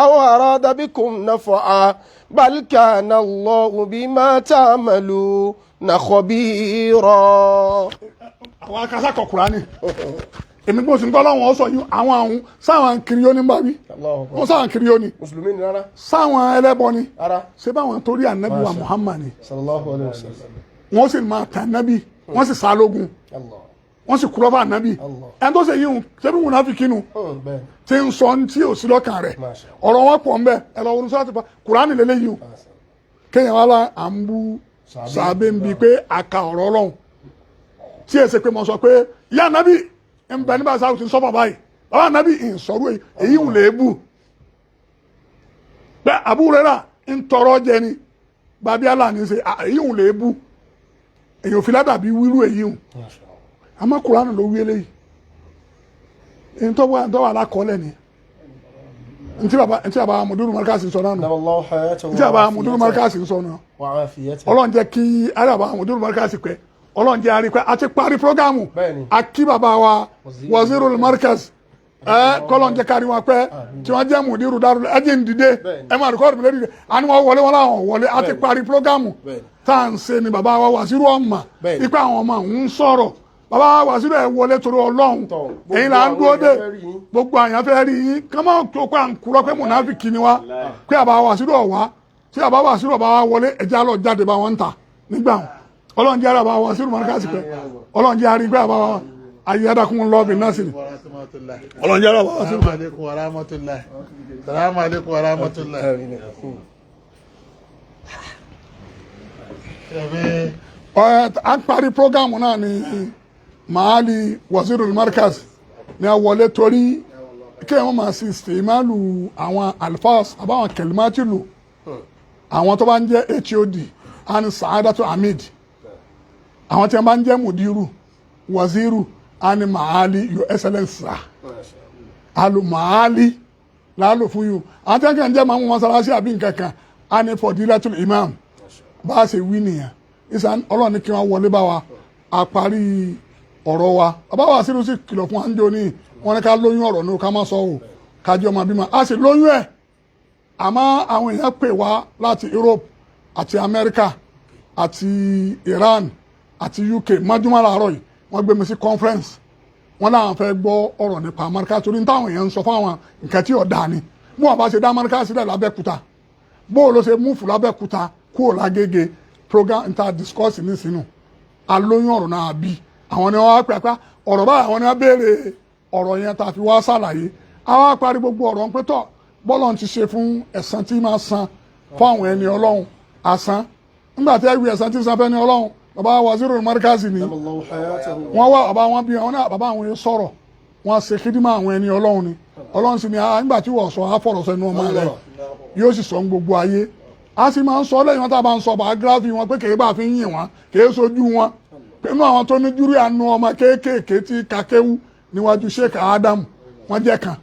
Speaker 2: أو أراد بكم نفعا، بل كان الله بما تعملون خبيرا.
Speaker 1: Àwọn akásàkọ̀ Kùránì, èmi gbọ́dọ̀ sí ń tọ́lọ́ wọn sọ yìí, àwọn àwọn sáwọn kiri ó ní bá wí.
Speaker 2: الله أكبر.
Speaker 1: Wọ́n sáwọn kiri ó ní.
Speaker 2: Mùsùlùmí ni rárá.
Speaker 1: Sáwọn ẹlẹ́bọ ni.
Speaker 2: Rárá.
Speaker 1: Ṣé báwọn torí ànábì wa Muhammad ni.
Speaker 2: صلى الله عليه وسلم.
Speaker 1: Wọ́n sì máa tà ànábì, wọ́n sì sá lógun.
Speaker 2: الله.
Speaker 1: Wọ́n sì kúrọ́ fún ànábì.
Speaker 2: Allah.
Speaker 1: Ẹni tó ṣe yìí hùn ṣé bí mùnáfíkí nu
Speaker 2: bẹ́ẹ̀
Speaker 1: tí ń sọ ní tí ò sí lọ́kàn rẹ̀.
Speaker 2: Masha.
Speaker 1: Ọ̀rọ̀ wọn pọ̀ ńbẹ, ẹ lọ wọnú sọ́ọ̀tì Kùránì lélẹ́yìí o. Kéèyàn wá lá à ń bú sàbẹ̀ ń bi pé àka ọ̀rọ̀ Ọlọ́run tí èsè pé mo sọ pé ìyá ànábì ń bẹ nígbà sáà tí ń sọ bàbá yìí, bàbá ànábì ń sọ̀rọ̀ èyí, èyí ń lè bù pé àbúrò rẹ̀ ń tọrọ jẹ ni bàbí àlà ní ṣe èyí ń lè bù, èyí ò fi ládàbí wíru èyí ń.
Speaker 2: Masha Allah.
Speaker 1: Àmọ́ Kùránì ló wí eléyìí, èyí tó wà lákọọ́lẹ̀ ni ntí bàbá Mudiru Markaz ń sọ náà nù.
Speaker 2: دام الله حياته
Speaker 1: Ntí bàbá Mudiru Markaz ń sọ náà.
Speaker 2: وعافيته.
Speaker 1: Ọlọ́run jẹ́ kí arábà Mudiru Markaz pẹ́, Ọlọ́run jẹ́ àrí pẹ́, a ti parí programme.
Speaker 2: Bẹ́ẹ̀ni.
Speaker 1: A kí bàbá wa Wazirul Markaz, ẹ kọ́lọ́n jẹ́ kárí wọn pẹ́, tí wọ́n jẹ́ Mudiru Darul, ẹ jẹ́ ń dìde.
Speaker 2: Bẹ́ẹ̀ni.
Speaker 1: Ẹ máa record mi lórí rẹ̀, àní wọ́n wọlé, wọn làwọn wọlé, a ti
Speaker 2: Bẹ́ẹ̀ni.
Speaker 1: parí programme.
Speaker 2: Bẹ́ẹ̀ni.
Speaker 1: Tá à ń ṣe ni bàbá wa Wasiru ọmọ
Speaker 2: Bẹ́ẹ̀ni.
Speaker 1: ipa àwọn ọmọ ń sọ̀rọ̀. Bàbá wa Wasiru, ẹ wọlé torí Ọlọ́run.
Speaker 2: Tọ́,
Speaker 1: Èyí là ń
Speaker 2: gbogbo
Speaker 1: dúró dé.
Speaker 2: àwọn èèyàn fẹ́ rí yín.
Speaker 1: Gbogbo àyàn fẹ́ rí yín, ká má tó pé à ń kúrọ́ pé mùnàfíkì ni wá, pé àbá Wasiru ọ̀wá tí àbá Wasiru ọ̀bá wa wọlé, ẹ̀jẹ̀ á lọ jáde bá wọn ń ta nígbà wọn. Ọlọ́run jẹ́ àbá Wasiru Markaz pẹ́, Ọlọ́run jẹ́ àrí pé àbá wa ayédàkùn lọ́ọ̀bì náà sì ni. Ọlọ́run jẹ́ àbá Wasiru.
Speaker 4: Assalamu alaikum wa rahmatullah. Assalamu alaikum wa rahmatullah. Ẹ̀mí
Speaker 1: Ẹ à ń parí programme náà ni Maali Wazirul Markaz ní a wọlé, torí kí ẹ wọ́n máa ṣe ìsìmáàlù àwọn alfas àbáwọn kẹlímátì lò, àwọn tó bá ń jẹ́ HOD and Saadatu Hamid, àwọn tí wọ́n bá ń jẹ́ Mudiru, Waziru and Maali, Your Excellence sir, alu Maali láàlò fún yìí. Àwọn tí wọ́n kàn ń jẹ́ màmú mọ́sálásí àbí nǹkan kan á ní Fadilatul Imam. Bá a ṣe wí nìyẹn ìsàn. Ọlọ́run ní kí wọ́n wọlé bá wa, a parí ọ̀rọ̀ wa. Bàbá wa sínú sí kìlọ̀ fún wa ń jò ní wọn ní ká lóyún ọ̀rọ̀ ní ká má sọ ò kájí ọmọ bímọ, a sì lóyún ẹ̀. Àmọ́ àwọn èèyàn pè wá láti Europe àti America àti Iran àti UK mọ́júmọ́ làárọ̀ yìí. Wọ́n gbé mi sí conference, wọ́n láwọn fẹ́ gbọ́ ọ̀rọ̀ nípa Amẹ́ríkà, torí táwọn èèyàn ń sọ fáwọn nǹkan tí ọ̀dà ni bí wọ́n bá ṣe dá Amẹ́ríkà sílẹ̀ lábẹ́kúta, bó o ló ṣe move lábẹ́kúta kúrò lágége. Program nta discuss nísìnyí, alóyún ọ̀rọ̀ náà bí àwọn ni wọ́n wá pè pé ọ̀rọ̀ báyìí, àwọn ni wọ́n béèrè ọ̀rọ̀ yẹn tá a fi wá ṣàlàyé. Àwa parí gbogbo ọ̀rọ̀ ń pé tọ̀ bọ́lọ̀ ti ṣe fún ẹ̀san tí máa san fún àwọn ẹni Ọlọ́run àsan nígbà tí ẹgbẹ́ ẹ̀san tí ń san fẹ́ ni Ọlọ́run. Bàbá Wazirul Markaz ni.
Speaker 2: دام الله حياته.
Speaker 1: Wọ́n wá bàbá wọn bí wọn náà, bàbá àwọn yẹn sọ̀rọ̀, wọ́n ṣe kídímà àwọn ẹni Ọlọ́run ni. Ọlọ́run sì ni, ah, nígbà tí wọ́n sọ àfọ̀rọ̀ sẹ́nu ọmọ rẹ̀ yóò sì sọ ń gbogbo ayé. A sì máa ń sọ lẹ́yìn wọn tá a bá ń sọ biography wọn pé kèé bá fi ń yìn wọn, kèé sojú wọn pé inú àwọn tó ní júrí àánú ọmọ kéékèèké tí kakéwú níwájú Sheikh Adam, wọ́n jẹ́ kan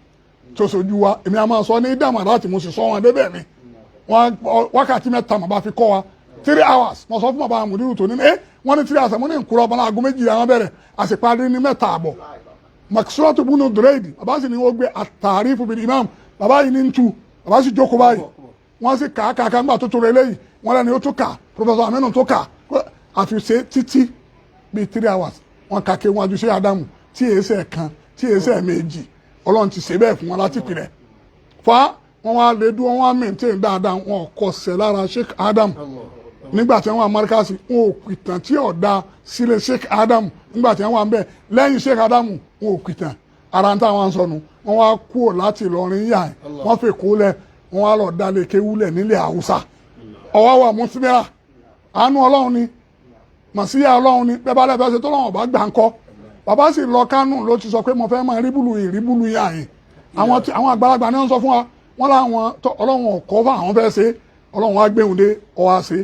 Speaker 1: tó sojú wa. Èmi a máa sọ ní dàmà láti mo sì sọ wọn débẹ̀ ni wọn wákàtí 3 màbá fi kọ́ wa, 3 hours. Mo sọ fún bàbá àmùdírù tó ní ẹ wọ́n ní 3 hours, mo ní nkúrọ̀ ọmọ aago 2 àwọn bẹ̀rẹ̀, àsìparí ní 3:30. Maksuratu bunu dureidi, bàbá sì ní wọ́n gbé àtàrífù bíi imam, bàbá yìí ní ń tu, bàbá sì jókòó báyìí, wọ́n sì kà á kà á kà ńgbà tó tó rẹ lẹ́yìn wọ́n lẹ́ni ó tó kà, Professor Aminu tó kà, àfi ṣe títí bíi 3 hours. Wọ́n kà ké wọn àjùṣe Ádámù tí èsẹ̀ kan tí èsẹ̀ méjì. Ọlọ́run ti ṣe bẹ́ẹ̀ fún wọn láti pìlẹ̀ fa. Wọ́n wá lè dúró, wọ́n wá maintain dáadáa, wọn ò kọsẹ̀ lára Sheikh Adam nígbà tí wọ́n wà Markaz. Wọn ò pìtàn tí ò da sílẹ̀ Sheikh Adam nígbà tí wọ́n wà ń bẹ̀ lẹ́yìn Sheikh Adam. Wọn ò pìtàn ara ń táwọn sọnù. Wọ́n wá kúrò láti Ìlọrin yà ẹ̀, wọ́n fi kó lẹ̀, wọ́n wá lọ dalẹ̀ kéwúlẹ̀ nílẹ̀ Haúsá. Ọwọ́ wà mùsùlùmí, àánú Ọlọ́run ni, màsíyà Ọlọ́run ni. Bẹ́ẹ̀ bá lẹ́fẹ̀ẹ́ ṣe tọ́lọ́run ọba gbà ń kọ́. Bàbá sì lọ Kánò, ló ti sọ pé mo fẹ́ máa rí búlù yìí, rí búlù yìí àyìn. Àwọn tí àwọn àgbàlagbà ni wọ́n sọ fún wa, wọ́n láwọn Ọlọ́run ọ̀kọ́ fún àwọn fẹ́ ṣe. Ọlọ́run wá gbéhùn dé, ọwọ́ á ṣe.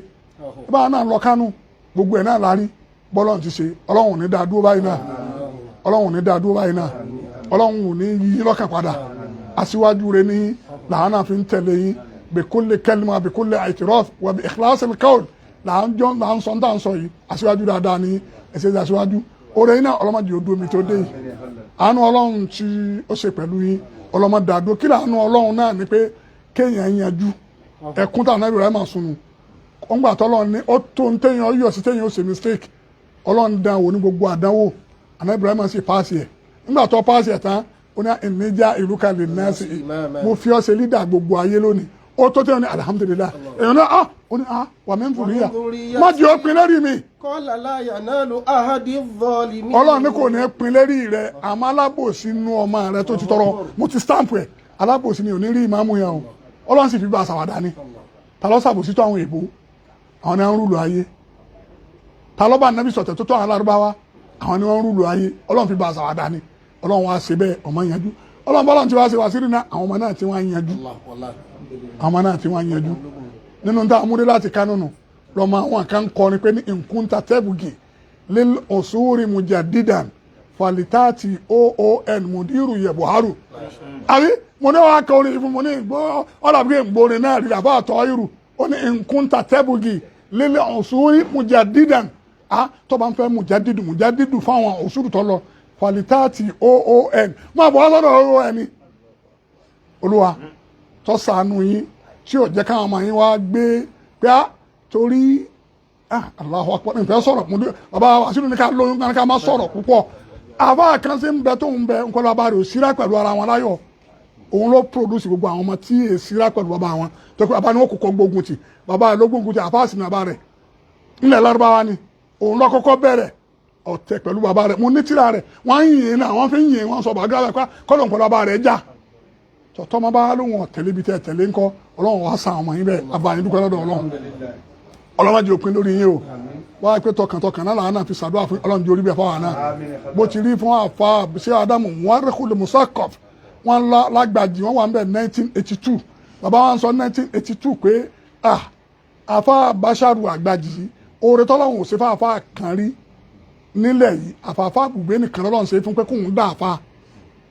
Speaker 1: Báwa náà lọ Kánò, gbogbo ẹ̀ náà la rí bọ́lọ́run ti ṣe. Ọlọ́run ò ní dá dúró báyìí náà, Ọlọ́run ò ní dá dúró báyìí náà, Ọlọ́run ò ní yí lọ́kàn padà. Aṣíwájú rẹ ní làwọn náà fi ń tẹ̀lé yín bikulli kalima, bikulli i'tiraf wa bi ikhlasil qawl. Là ń jọ là ń sọ, ń tà ń sọ yìí. Aṣíwájú dáadáa ní ẹsẹ̀ aṣíwájú oore yín náà. Ọlọ́mọdé odò mi tó dé yìí, àánú Ọlọ́run tí ó ṣe pẹ̀lú yín, ọlọ́mọdé àdó kí làánú Ọlọ́run náà ni pé kéèyàn yanjú ẹkún tà náà Ibrahim sunu ọ̀ngbà tọ́lọ́run ní ó tó ń téèyàn yọ̀ sí, téèyàn ó ṣe mistake. Ọlọ́run dán wò ní gbogbo àdánwò, àná Ibrahim sì pass ẹ̀. Nígbà tó pass ẹ̀ tán, ó ní ìníjà ìlú kalẹ̀ náà sí, mo fi ọ́ ṣe leader gbogbo ayé lónìí. Ó tó téèyàn ní alhamdulilah, èèyàn náà ah, ó ní ah, wà mí ń fòrí yà má jẹ́ ó pin lérí mi.
Speaker 2: قال لا ينال عهدي الظالمين.
Speaker 1: Ọlọ́run ní kò ní pin lérí rẹ, àmọ́ alábòsí nú ọmọ rẹ tó ti tọrọ, mo ti stamp ẹ̀, alábòsí ni ò ní rí ìmáàmù yẹn o. Ọlọ́run sì fi bá a ṣàwàdà ni. Ta ló ṣàbòsí tó àwọn èèbó? Àwọn ni wọ́n ń rule ayé. Ta ló bá nàbí sọ̀tẹ̀ tó tó àwọn alárúbáwá? Àwọn ni wọ́n ń rule ayé. Ọlọ́run fi bá a ṣàwàdà ni. Ọlọ́run wá ṣe bẹ́ẹ̀, ọmọ yanjú. Ọlọ́run bọ́lọ́run ti wá ṣe wá sí nínú àwọn ọmọ náà tí wọ́n á yanjú, àwọn ọmọ náà tí wọ́n á yanjú nínú tá a múdé láti Kánò nù lọ́mọ. Àwọn kan kọrin pé ní nkunta tẹ́bùgì lil usuri mujaddidan falitati oon mudiru yẹbuharu. Àbí mo ní wàá kọ orin ìfún, mo ní gbọ́ ọ̀làbí ìgbórin náà rí àbá àtọ̀ irú. Ó ní nkunta tẹ́bùgì lil usuri mujaddidan, a tó bá ń fẹ́ mujaddidu, mujaddidu fáwọn usuru tó lọ, falitati oon, máa bọ̀ wá sọ́dọ̀ oon ni. Olúwa tó ṣàánú yín tí ò jẹ́ káwọn ọmọ yín wá gbé pé á torí ah, Allahu Akbar. Nfẹ́ sọ̀rọ̀ mo dé bàbá àṣírí ní ká lóyún ká má sọ̀rọ̀ púpọ̀. Àbá kan sí ń bẹ tó ń bẹ nǹkan, bàbá rẹ̀ ò síra pẹ̀lú ara wọn láyọ̀. Òun ló produce gbogbo àwọn ọmọ tí è síra pẹ̀lú bàbá wọn, tó pé bàbá ni wọ́n kọ́kọ́ gbógun tì. Bàbá rẹ̀ ló gbógun tì. Àfáàsì ní bàbá rẹ̀ ńlẹ̀ Lárúbáwá ni. Òun ló kọ́kọ́ bẹ̀rẹ̀ ọ̀tẹ̀ pẹ̀lú bàbá rẹ̀. Mo ní tíra rẹ̀, wọ́n ń yìn náà, wọ́n fi ń yìn, wọ́n sọ bàgá rẹ̀ kọ́lọ̀ pẹ̀lú bàbá rẹ̀ já tọ́tọ́ ma bá lóhun ọ̀tẹ̀lé ibi tẹ́ tẹ̀lé ńkọ́. Ọlọ́run wá san ọmọ yín bẹ́ẹ̀. Abayín dúpẹ́ lọ́dọ̀ Ọlọ́run. Ọlọ́run jẹ́ òpin lórí yín o. Wá pé tọkàntọkàn náà làwọn náà fi ṣàdúrà fún. Ọlọ́run jẹ́ orí bẹ́ẹ̀ fáwọn náà bó ti rí fún àfa ṣé Ádámù wọn rẹ́kùlù musakov wọn lágbàjì. Wọn wà ń bẹ̀ 1982. Bàbá wa ń sọ 1982 pé ah, àfa Basharu Àgbàjì, oore tọ́lọ́run ò ṣe fún àfa kan rí nílẹ̀ yìí, àfààfà àbùgbé nìkan lọ́lọ́run ṣe fún pé kóun dá àfa,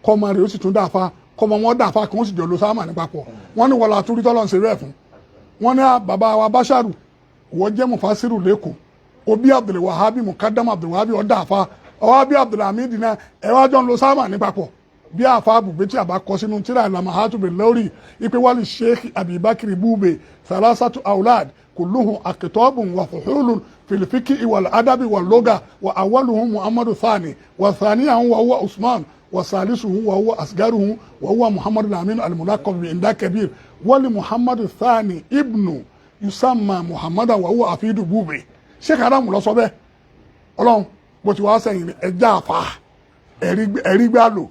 Speaker 1: kọ́mọ rẹ̀ ó sì tún dá àfa, kọ́mọ wọn dá àfa, kí wọ́n sì jọ lo sáàmà ní papọ̀. Wọ́n ní wọ́n la tún rí tọ́lọ́run ṣe rẹ̀ fún. Wọ́n ní bàbá wa Basharu, wọ́n jẹ́ mufasiru lẹ́kọ̀ọ́, obi Abdulwahabi Mukadam Abdulwahabi ọ̀dà àfa, ọwọ́ bí Abdulhamid náà, ẹ wá jọ ń lo sáàmà ní papọ̀. Bí àfa àbùgbé tí a bá kọ sínú tíra ìlànà hatubi lórí ipe wali Sheikh Abibakiri Bube salasatu aulad kulluhum akitobun wa fuhulun filifiki wal adabi wal loga wa awaluhum Muhammadu Thani wa thaniyahum wa huwa Usman wa salisuhum wa huwa asgaruhum wa huwa Muhammadu Lamin al-Mulaqab bi inda kabir wali Muhammadu Thani ibnu yusamma Muhammadu wa huwa afidu Bube. Sheikh Adamu lọ sọ bẹ́ẹ̀. Ọlọ́run bó ti wá sẹ́yìn ẹja àfa ẹ̀rí gbà lò.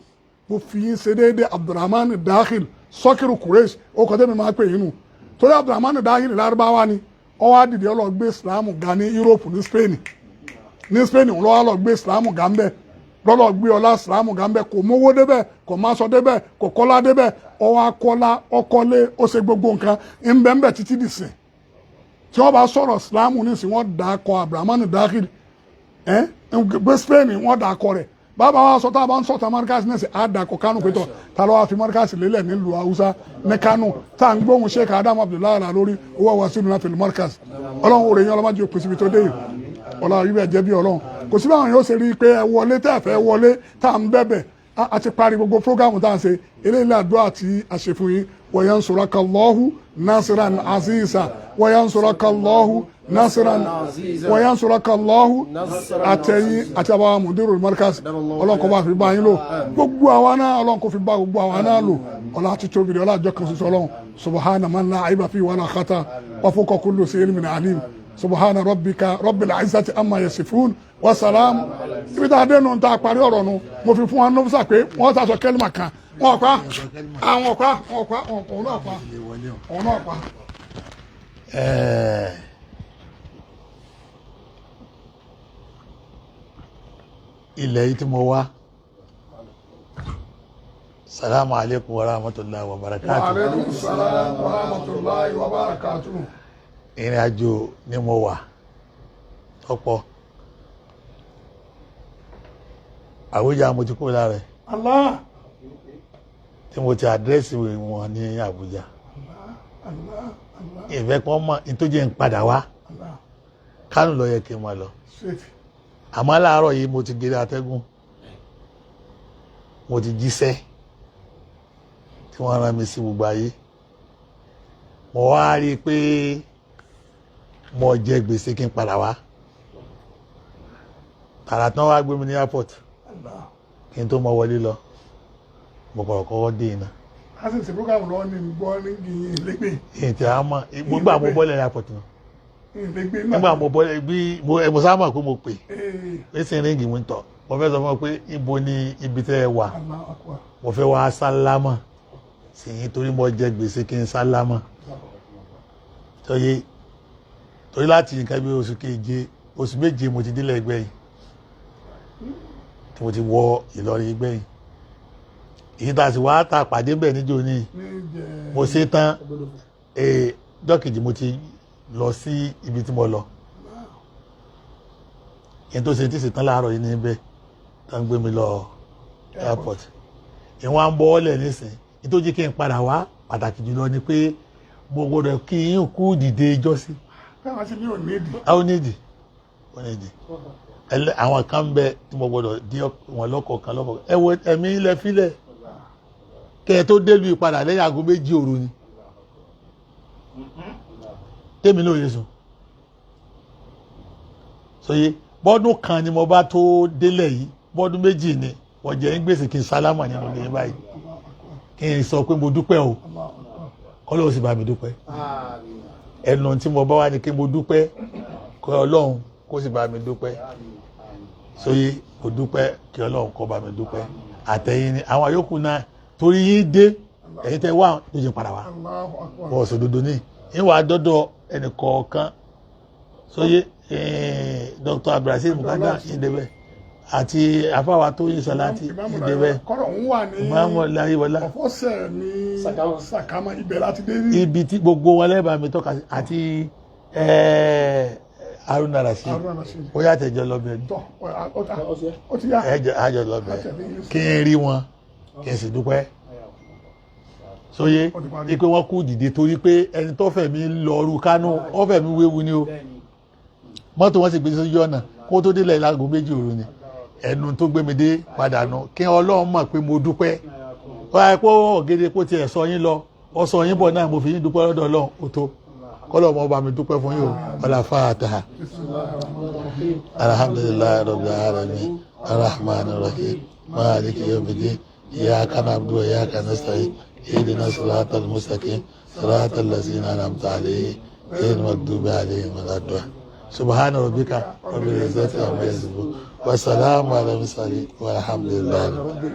Speaker 1: Mo fi yín ṣe déédéé Abdulrahman Dakhil Sọkìrù Kureish. Ó kọ́ tẹ́mi máa pè yín nù torí Abdulrahman Dakhil Lárúbáwá ni. Ó wá dìde, ó lọ gbé Islam ga ní Europe, ní Spain. Ní Spain òun ló wá lọ gbé Islam ga ń bẹ̀, lọ́lọ́ gbé ọlá Islam ga ń bẹ̀. Kò mówó débẹ̀, kò má sọ débẹ̀, kò kọ́lá débẹ̀. Ó wá kọ́lá, ọkọ́lé, ó ṣe gbogbo nǹkan ńbẹ́ńbẹ́ títí dìsìn. Tí wọ́n bá sọ̀rọ̀ Islam nísìn, wọ́n dà kọ Abdulrahman Dakhil ẹ́ gbé Spain, wọ́n dà kọ rẹ̀. Bàbá wa sọ tá a bá ń sọ̀tà Markaz náà sí àdàkọ Kánò pé tọ̀ ta ló wá fi Markaz lélẹ̀ nílùú Haúsá ní Kánò tá à ń gbóhùn Sheikh Adam Abdullahi rà lórí owó wa sínú náà fil Markaz. Ọlọ́run òrè yín, ọlọ́mọdé òpin síbi tó dé yìí. Ọlọ́run yìí bẹ̀ jẹ́ bí Ọlọ́run kò sí báwọn yóò ṣe rí i pé ẹ wọlé tẹ́ ẹ fẹ́ wọlé tá à ń bẹ̀bẹ̀. A ti parí gbogbo program tá à ń ṣe eléyìí, àdúrà tí a ṣe fún yín. Wa yansuraka Allahu nasiran aziza. Wa yansuraka Allahu nasiran wa yansuraka Allahu. Àtẹ̀yìn àti àbáwá mudirul markaz, Ọlọ́run kó bá fi bá yín lò. Gbogbo àwa náà, Ọlọ́run kó fi bá gbogbo àwa náà lò. Ọlá àti tóbi rẹ̀, ọlá àjọ kan ṣoṣo Ọlọ́run. Subhana man la aiba fi wala khata wa fawqa kulli si ilmin alim. Subhana rabbika rabbil izzati amma yasifun wa salam. Ibi tá a dé nu, tá a parí ọ̀rọ̀ nu, mo fi fún wa nọ́físà pé wọ́n sàṣọ kẹ́lìmà kan. Wọ́n pa àwọn pa, wọ́n pa òun náà, pa òun náà pa.
Speaker 4: Ilẹ̀ yìí tí mo wá, salamu alaikum wa rahmatulahi wa
Speaker 1: Wa
Speaker 4: barakatuh.
Speaker 1: Aleykum salaam wa rahmatulahi wa barakatuh.
Speaker 4: Ìrìn àjò ni mo wà tọ́pọ̀. Àbújá mo ti kúrò lára ẹ̀
Speaker 1: Allah
Speaker 4: tí mo ti àdírẹ́sì wọn ní Àbújá.
Speaker 1: Allah Allah.
Speaker 4: Ìfẹ́ kan mọ̀ ní tó jẹ́ ń padà wá.
Speaker 1: Allah.
Speaker 4: Kánò ló yẹ kí n máa lọ.
Speaker 1: Straight.
Speaker 4: Àmọ́ láàárọ̀ yìí mo ti gèrè atẹ́gùn, mo ti jíṣẹ́ tí wọ́n rán mi sí gbogbo ayé. Mo wá rí i pé mo jẹ gbèsè kí n padà wá tààrà tán. Wá gbé mi ní airport
Speaker 1: Allah.
Speaker 4: kí n tó mọ wọlé lọ, mo kọ̀rọ̀ kọ́kọ́ dé iná.
Speaker 1: A sì ṣe program lọ́wọ́ ní gbọ́ ní gbìyìn lẹ́gbẹ̀ẹ́.
Speaker 4: Èyí tí a mọ̀ nígbà mo bọ́lẹ̀ airport náà.
Speaker 1: Lẹ́gbẹ̀ẹ́.
Speaker 4: Nígbà mo bọ́lẹ̀ bí mo sábà mọ̀ pé mo pè
Speaker 1: Ee.
Speaker 4: pé sí ríǹgì mi ń tọ̀, mo fẹ́ sọ fún ọ pé ibo ni ibi tẹ́ ẹ wà.
Speaker 1: Allah akbar.
Speaker 4: Mo fẹ́ wá sálámà sí yín torí mo jẹ gbèsè kí n sálámà tóye, torí láti nǹkan bí oṣù keje, oṣù méje mo ti délẹ̀ ẹgbẹ́ yìí tí mo ti wọ Ìlọrin ẹgbẹ́ yìí, èyí tá a sì wá ta pàdé bẹ́ẹ̀ níjó ní
Speaker 1: ní jẹ.
Speaker 4: Mo ṣe tán ee, dọ́kejì mo ti lọ sí ibi tí mo lọ kí n tó ṣe tí ṣe tán láàárọ̀ yìí níbẹ̀ tó ń gbé mi lọ airport. Ìwọ̀n à ń bọ́ ọ́lẹ̀ nísìn. Nítorí kí n padà wá pàtàkì jùlọ ni pé mo gbọ́dọ̀ kí n kú dìde ijọ́sí.
Speaker 1: Káwọn sì ní òní ìdí.
Speaker 4: Àwọn onídìí onídìí àwọn kan bẹ tí mo gbọ́dọ̀ dí wọn lọ́kọ̀ọ̀kan lọ́kọ̀ọ̀kan. Ẹ wo ẹ̀mí ilẹ̀ fílẹ̀ kẹ́ ẹ tó délùú ìpadà lẹ́yìn aago 2 òru ni tèmi náà yé sùn sọye. Bọ́dún kan ni mo bá tó délẹ̀ yìí, bọ́dún 2 ni wọ́n jẹ́ ń gbèsè kí n sálámà nínú ilé báyìí, kí n sọ pé mo dúpẹ́ o, kọ́lọ́hún sì bá mi dúpẹ́. Ẹnu tí mo bá wá ní kí mo dúpẹ́, kọ́ Ọlọ́run kó sì bá mi dúpẹ́. Sóyè, mo dúpẹ́, kí Ọlọ́run kó bá mi dúpẹ́. Àtẹ̀yìn ni àwọn àyókù náà torí yín dé, ẹ̀yin tẹ́ wá tó jẹ́ padà wá.
Speaker 1: Allahu akbar.
Speaker 4: Wọ́n sòdodo ní ìwà dọ́dọ̀ ẹnì kọ̀ọ̀kan. Sóyè, Dr. Abdulrasheed Mukada ìdẹ́bẹ̀ àti afáwa tó yin sọláàtì
Speaker 1: Ìmáàmù
Speaker 4: ìdẹ́bẹ̀.
Speaker 1: Kọ́rọ̀ ń wà ní
Speaker 4: Ìmáàmù Láyéwọlá.
Speaker 1: Ọ̀fọ́sẹ̀ ní Sàkámà, ibẹ̀ láti dé ní.
Speaker 4: Ibi tí gbogbo wọn lẹ́bàá mi tọ́ka sí àti Haruna Rasheed.
Speaker 1: Haruna Rasheed.
Speaker 4: Ó yà tẹ̀jọ́ lọ́bẹ̀ ni.
Speaker 1: Tọ́ ó ti yá.
Speaker 4: Ẹjọ́ àjọ lọ́bẹ̀ kí n rí wọn kí n sì dúpẹ́. Sóyè
Speaker 1: Ó ti parí.
Speaker 4: ipe wọn kú dìde torí pé ẹni tó fẹ̀mí lọ́ọ́rù Kánò, ó fẹ̀mí wéwu ni o. Mọ́tò wọn sì gbé sójú ọ̀nà kó tó délẹ̀ láago 2 òru ni. Ẹnu tó gbé mi dé padà nù kí Ọlọ́run mọ̀ pé mo dúpẹ́. Wọ́n á pé ọ̀gẹ́dẹ́ kó tiẹ̀ sọ yín lọ, ọ sọ yín bọ̀ náà, mo fi yín dúpẹ́ lọ́dọ̀ Ọlọ́run. Ó tó kọ́lọ́ mọ́ bá mi dúpẹ́ fún yín o. Ọlá fàtà. Alhamdulillahi rabbil alamin arrahmanir rahim maliki yawmiddin iyyaka na'budu wa iyyaka nasta'in ihdina siratal mustaqim siratal ladzina an'amta alayhim ghayril maghdubi alayhim waladdallin subhana rabbika rabbil izzati amma yasifun wa salamun ala mursalin walhamdulillahi.
Speaker 1: Rabbil.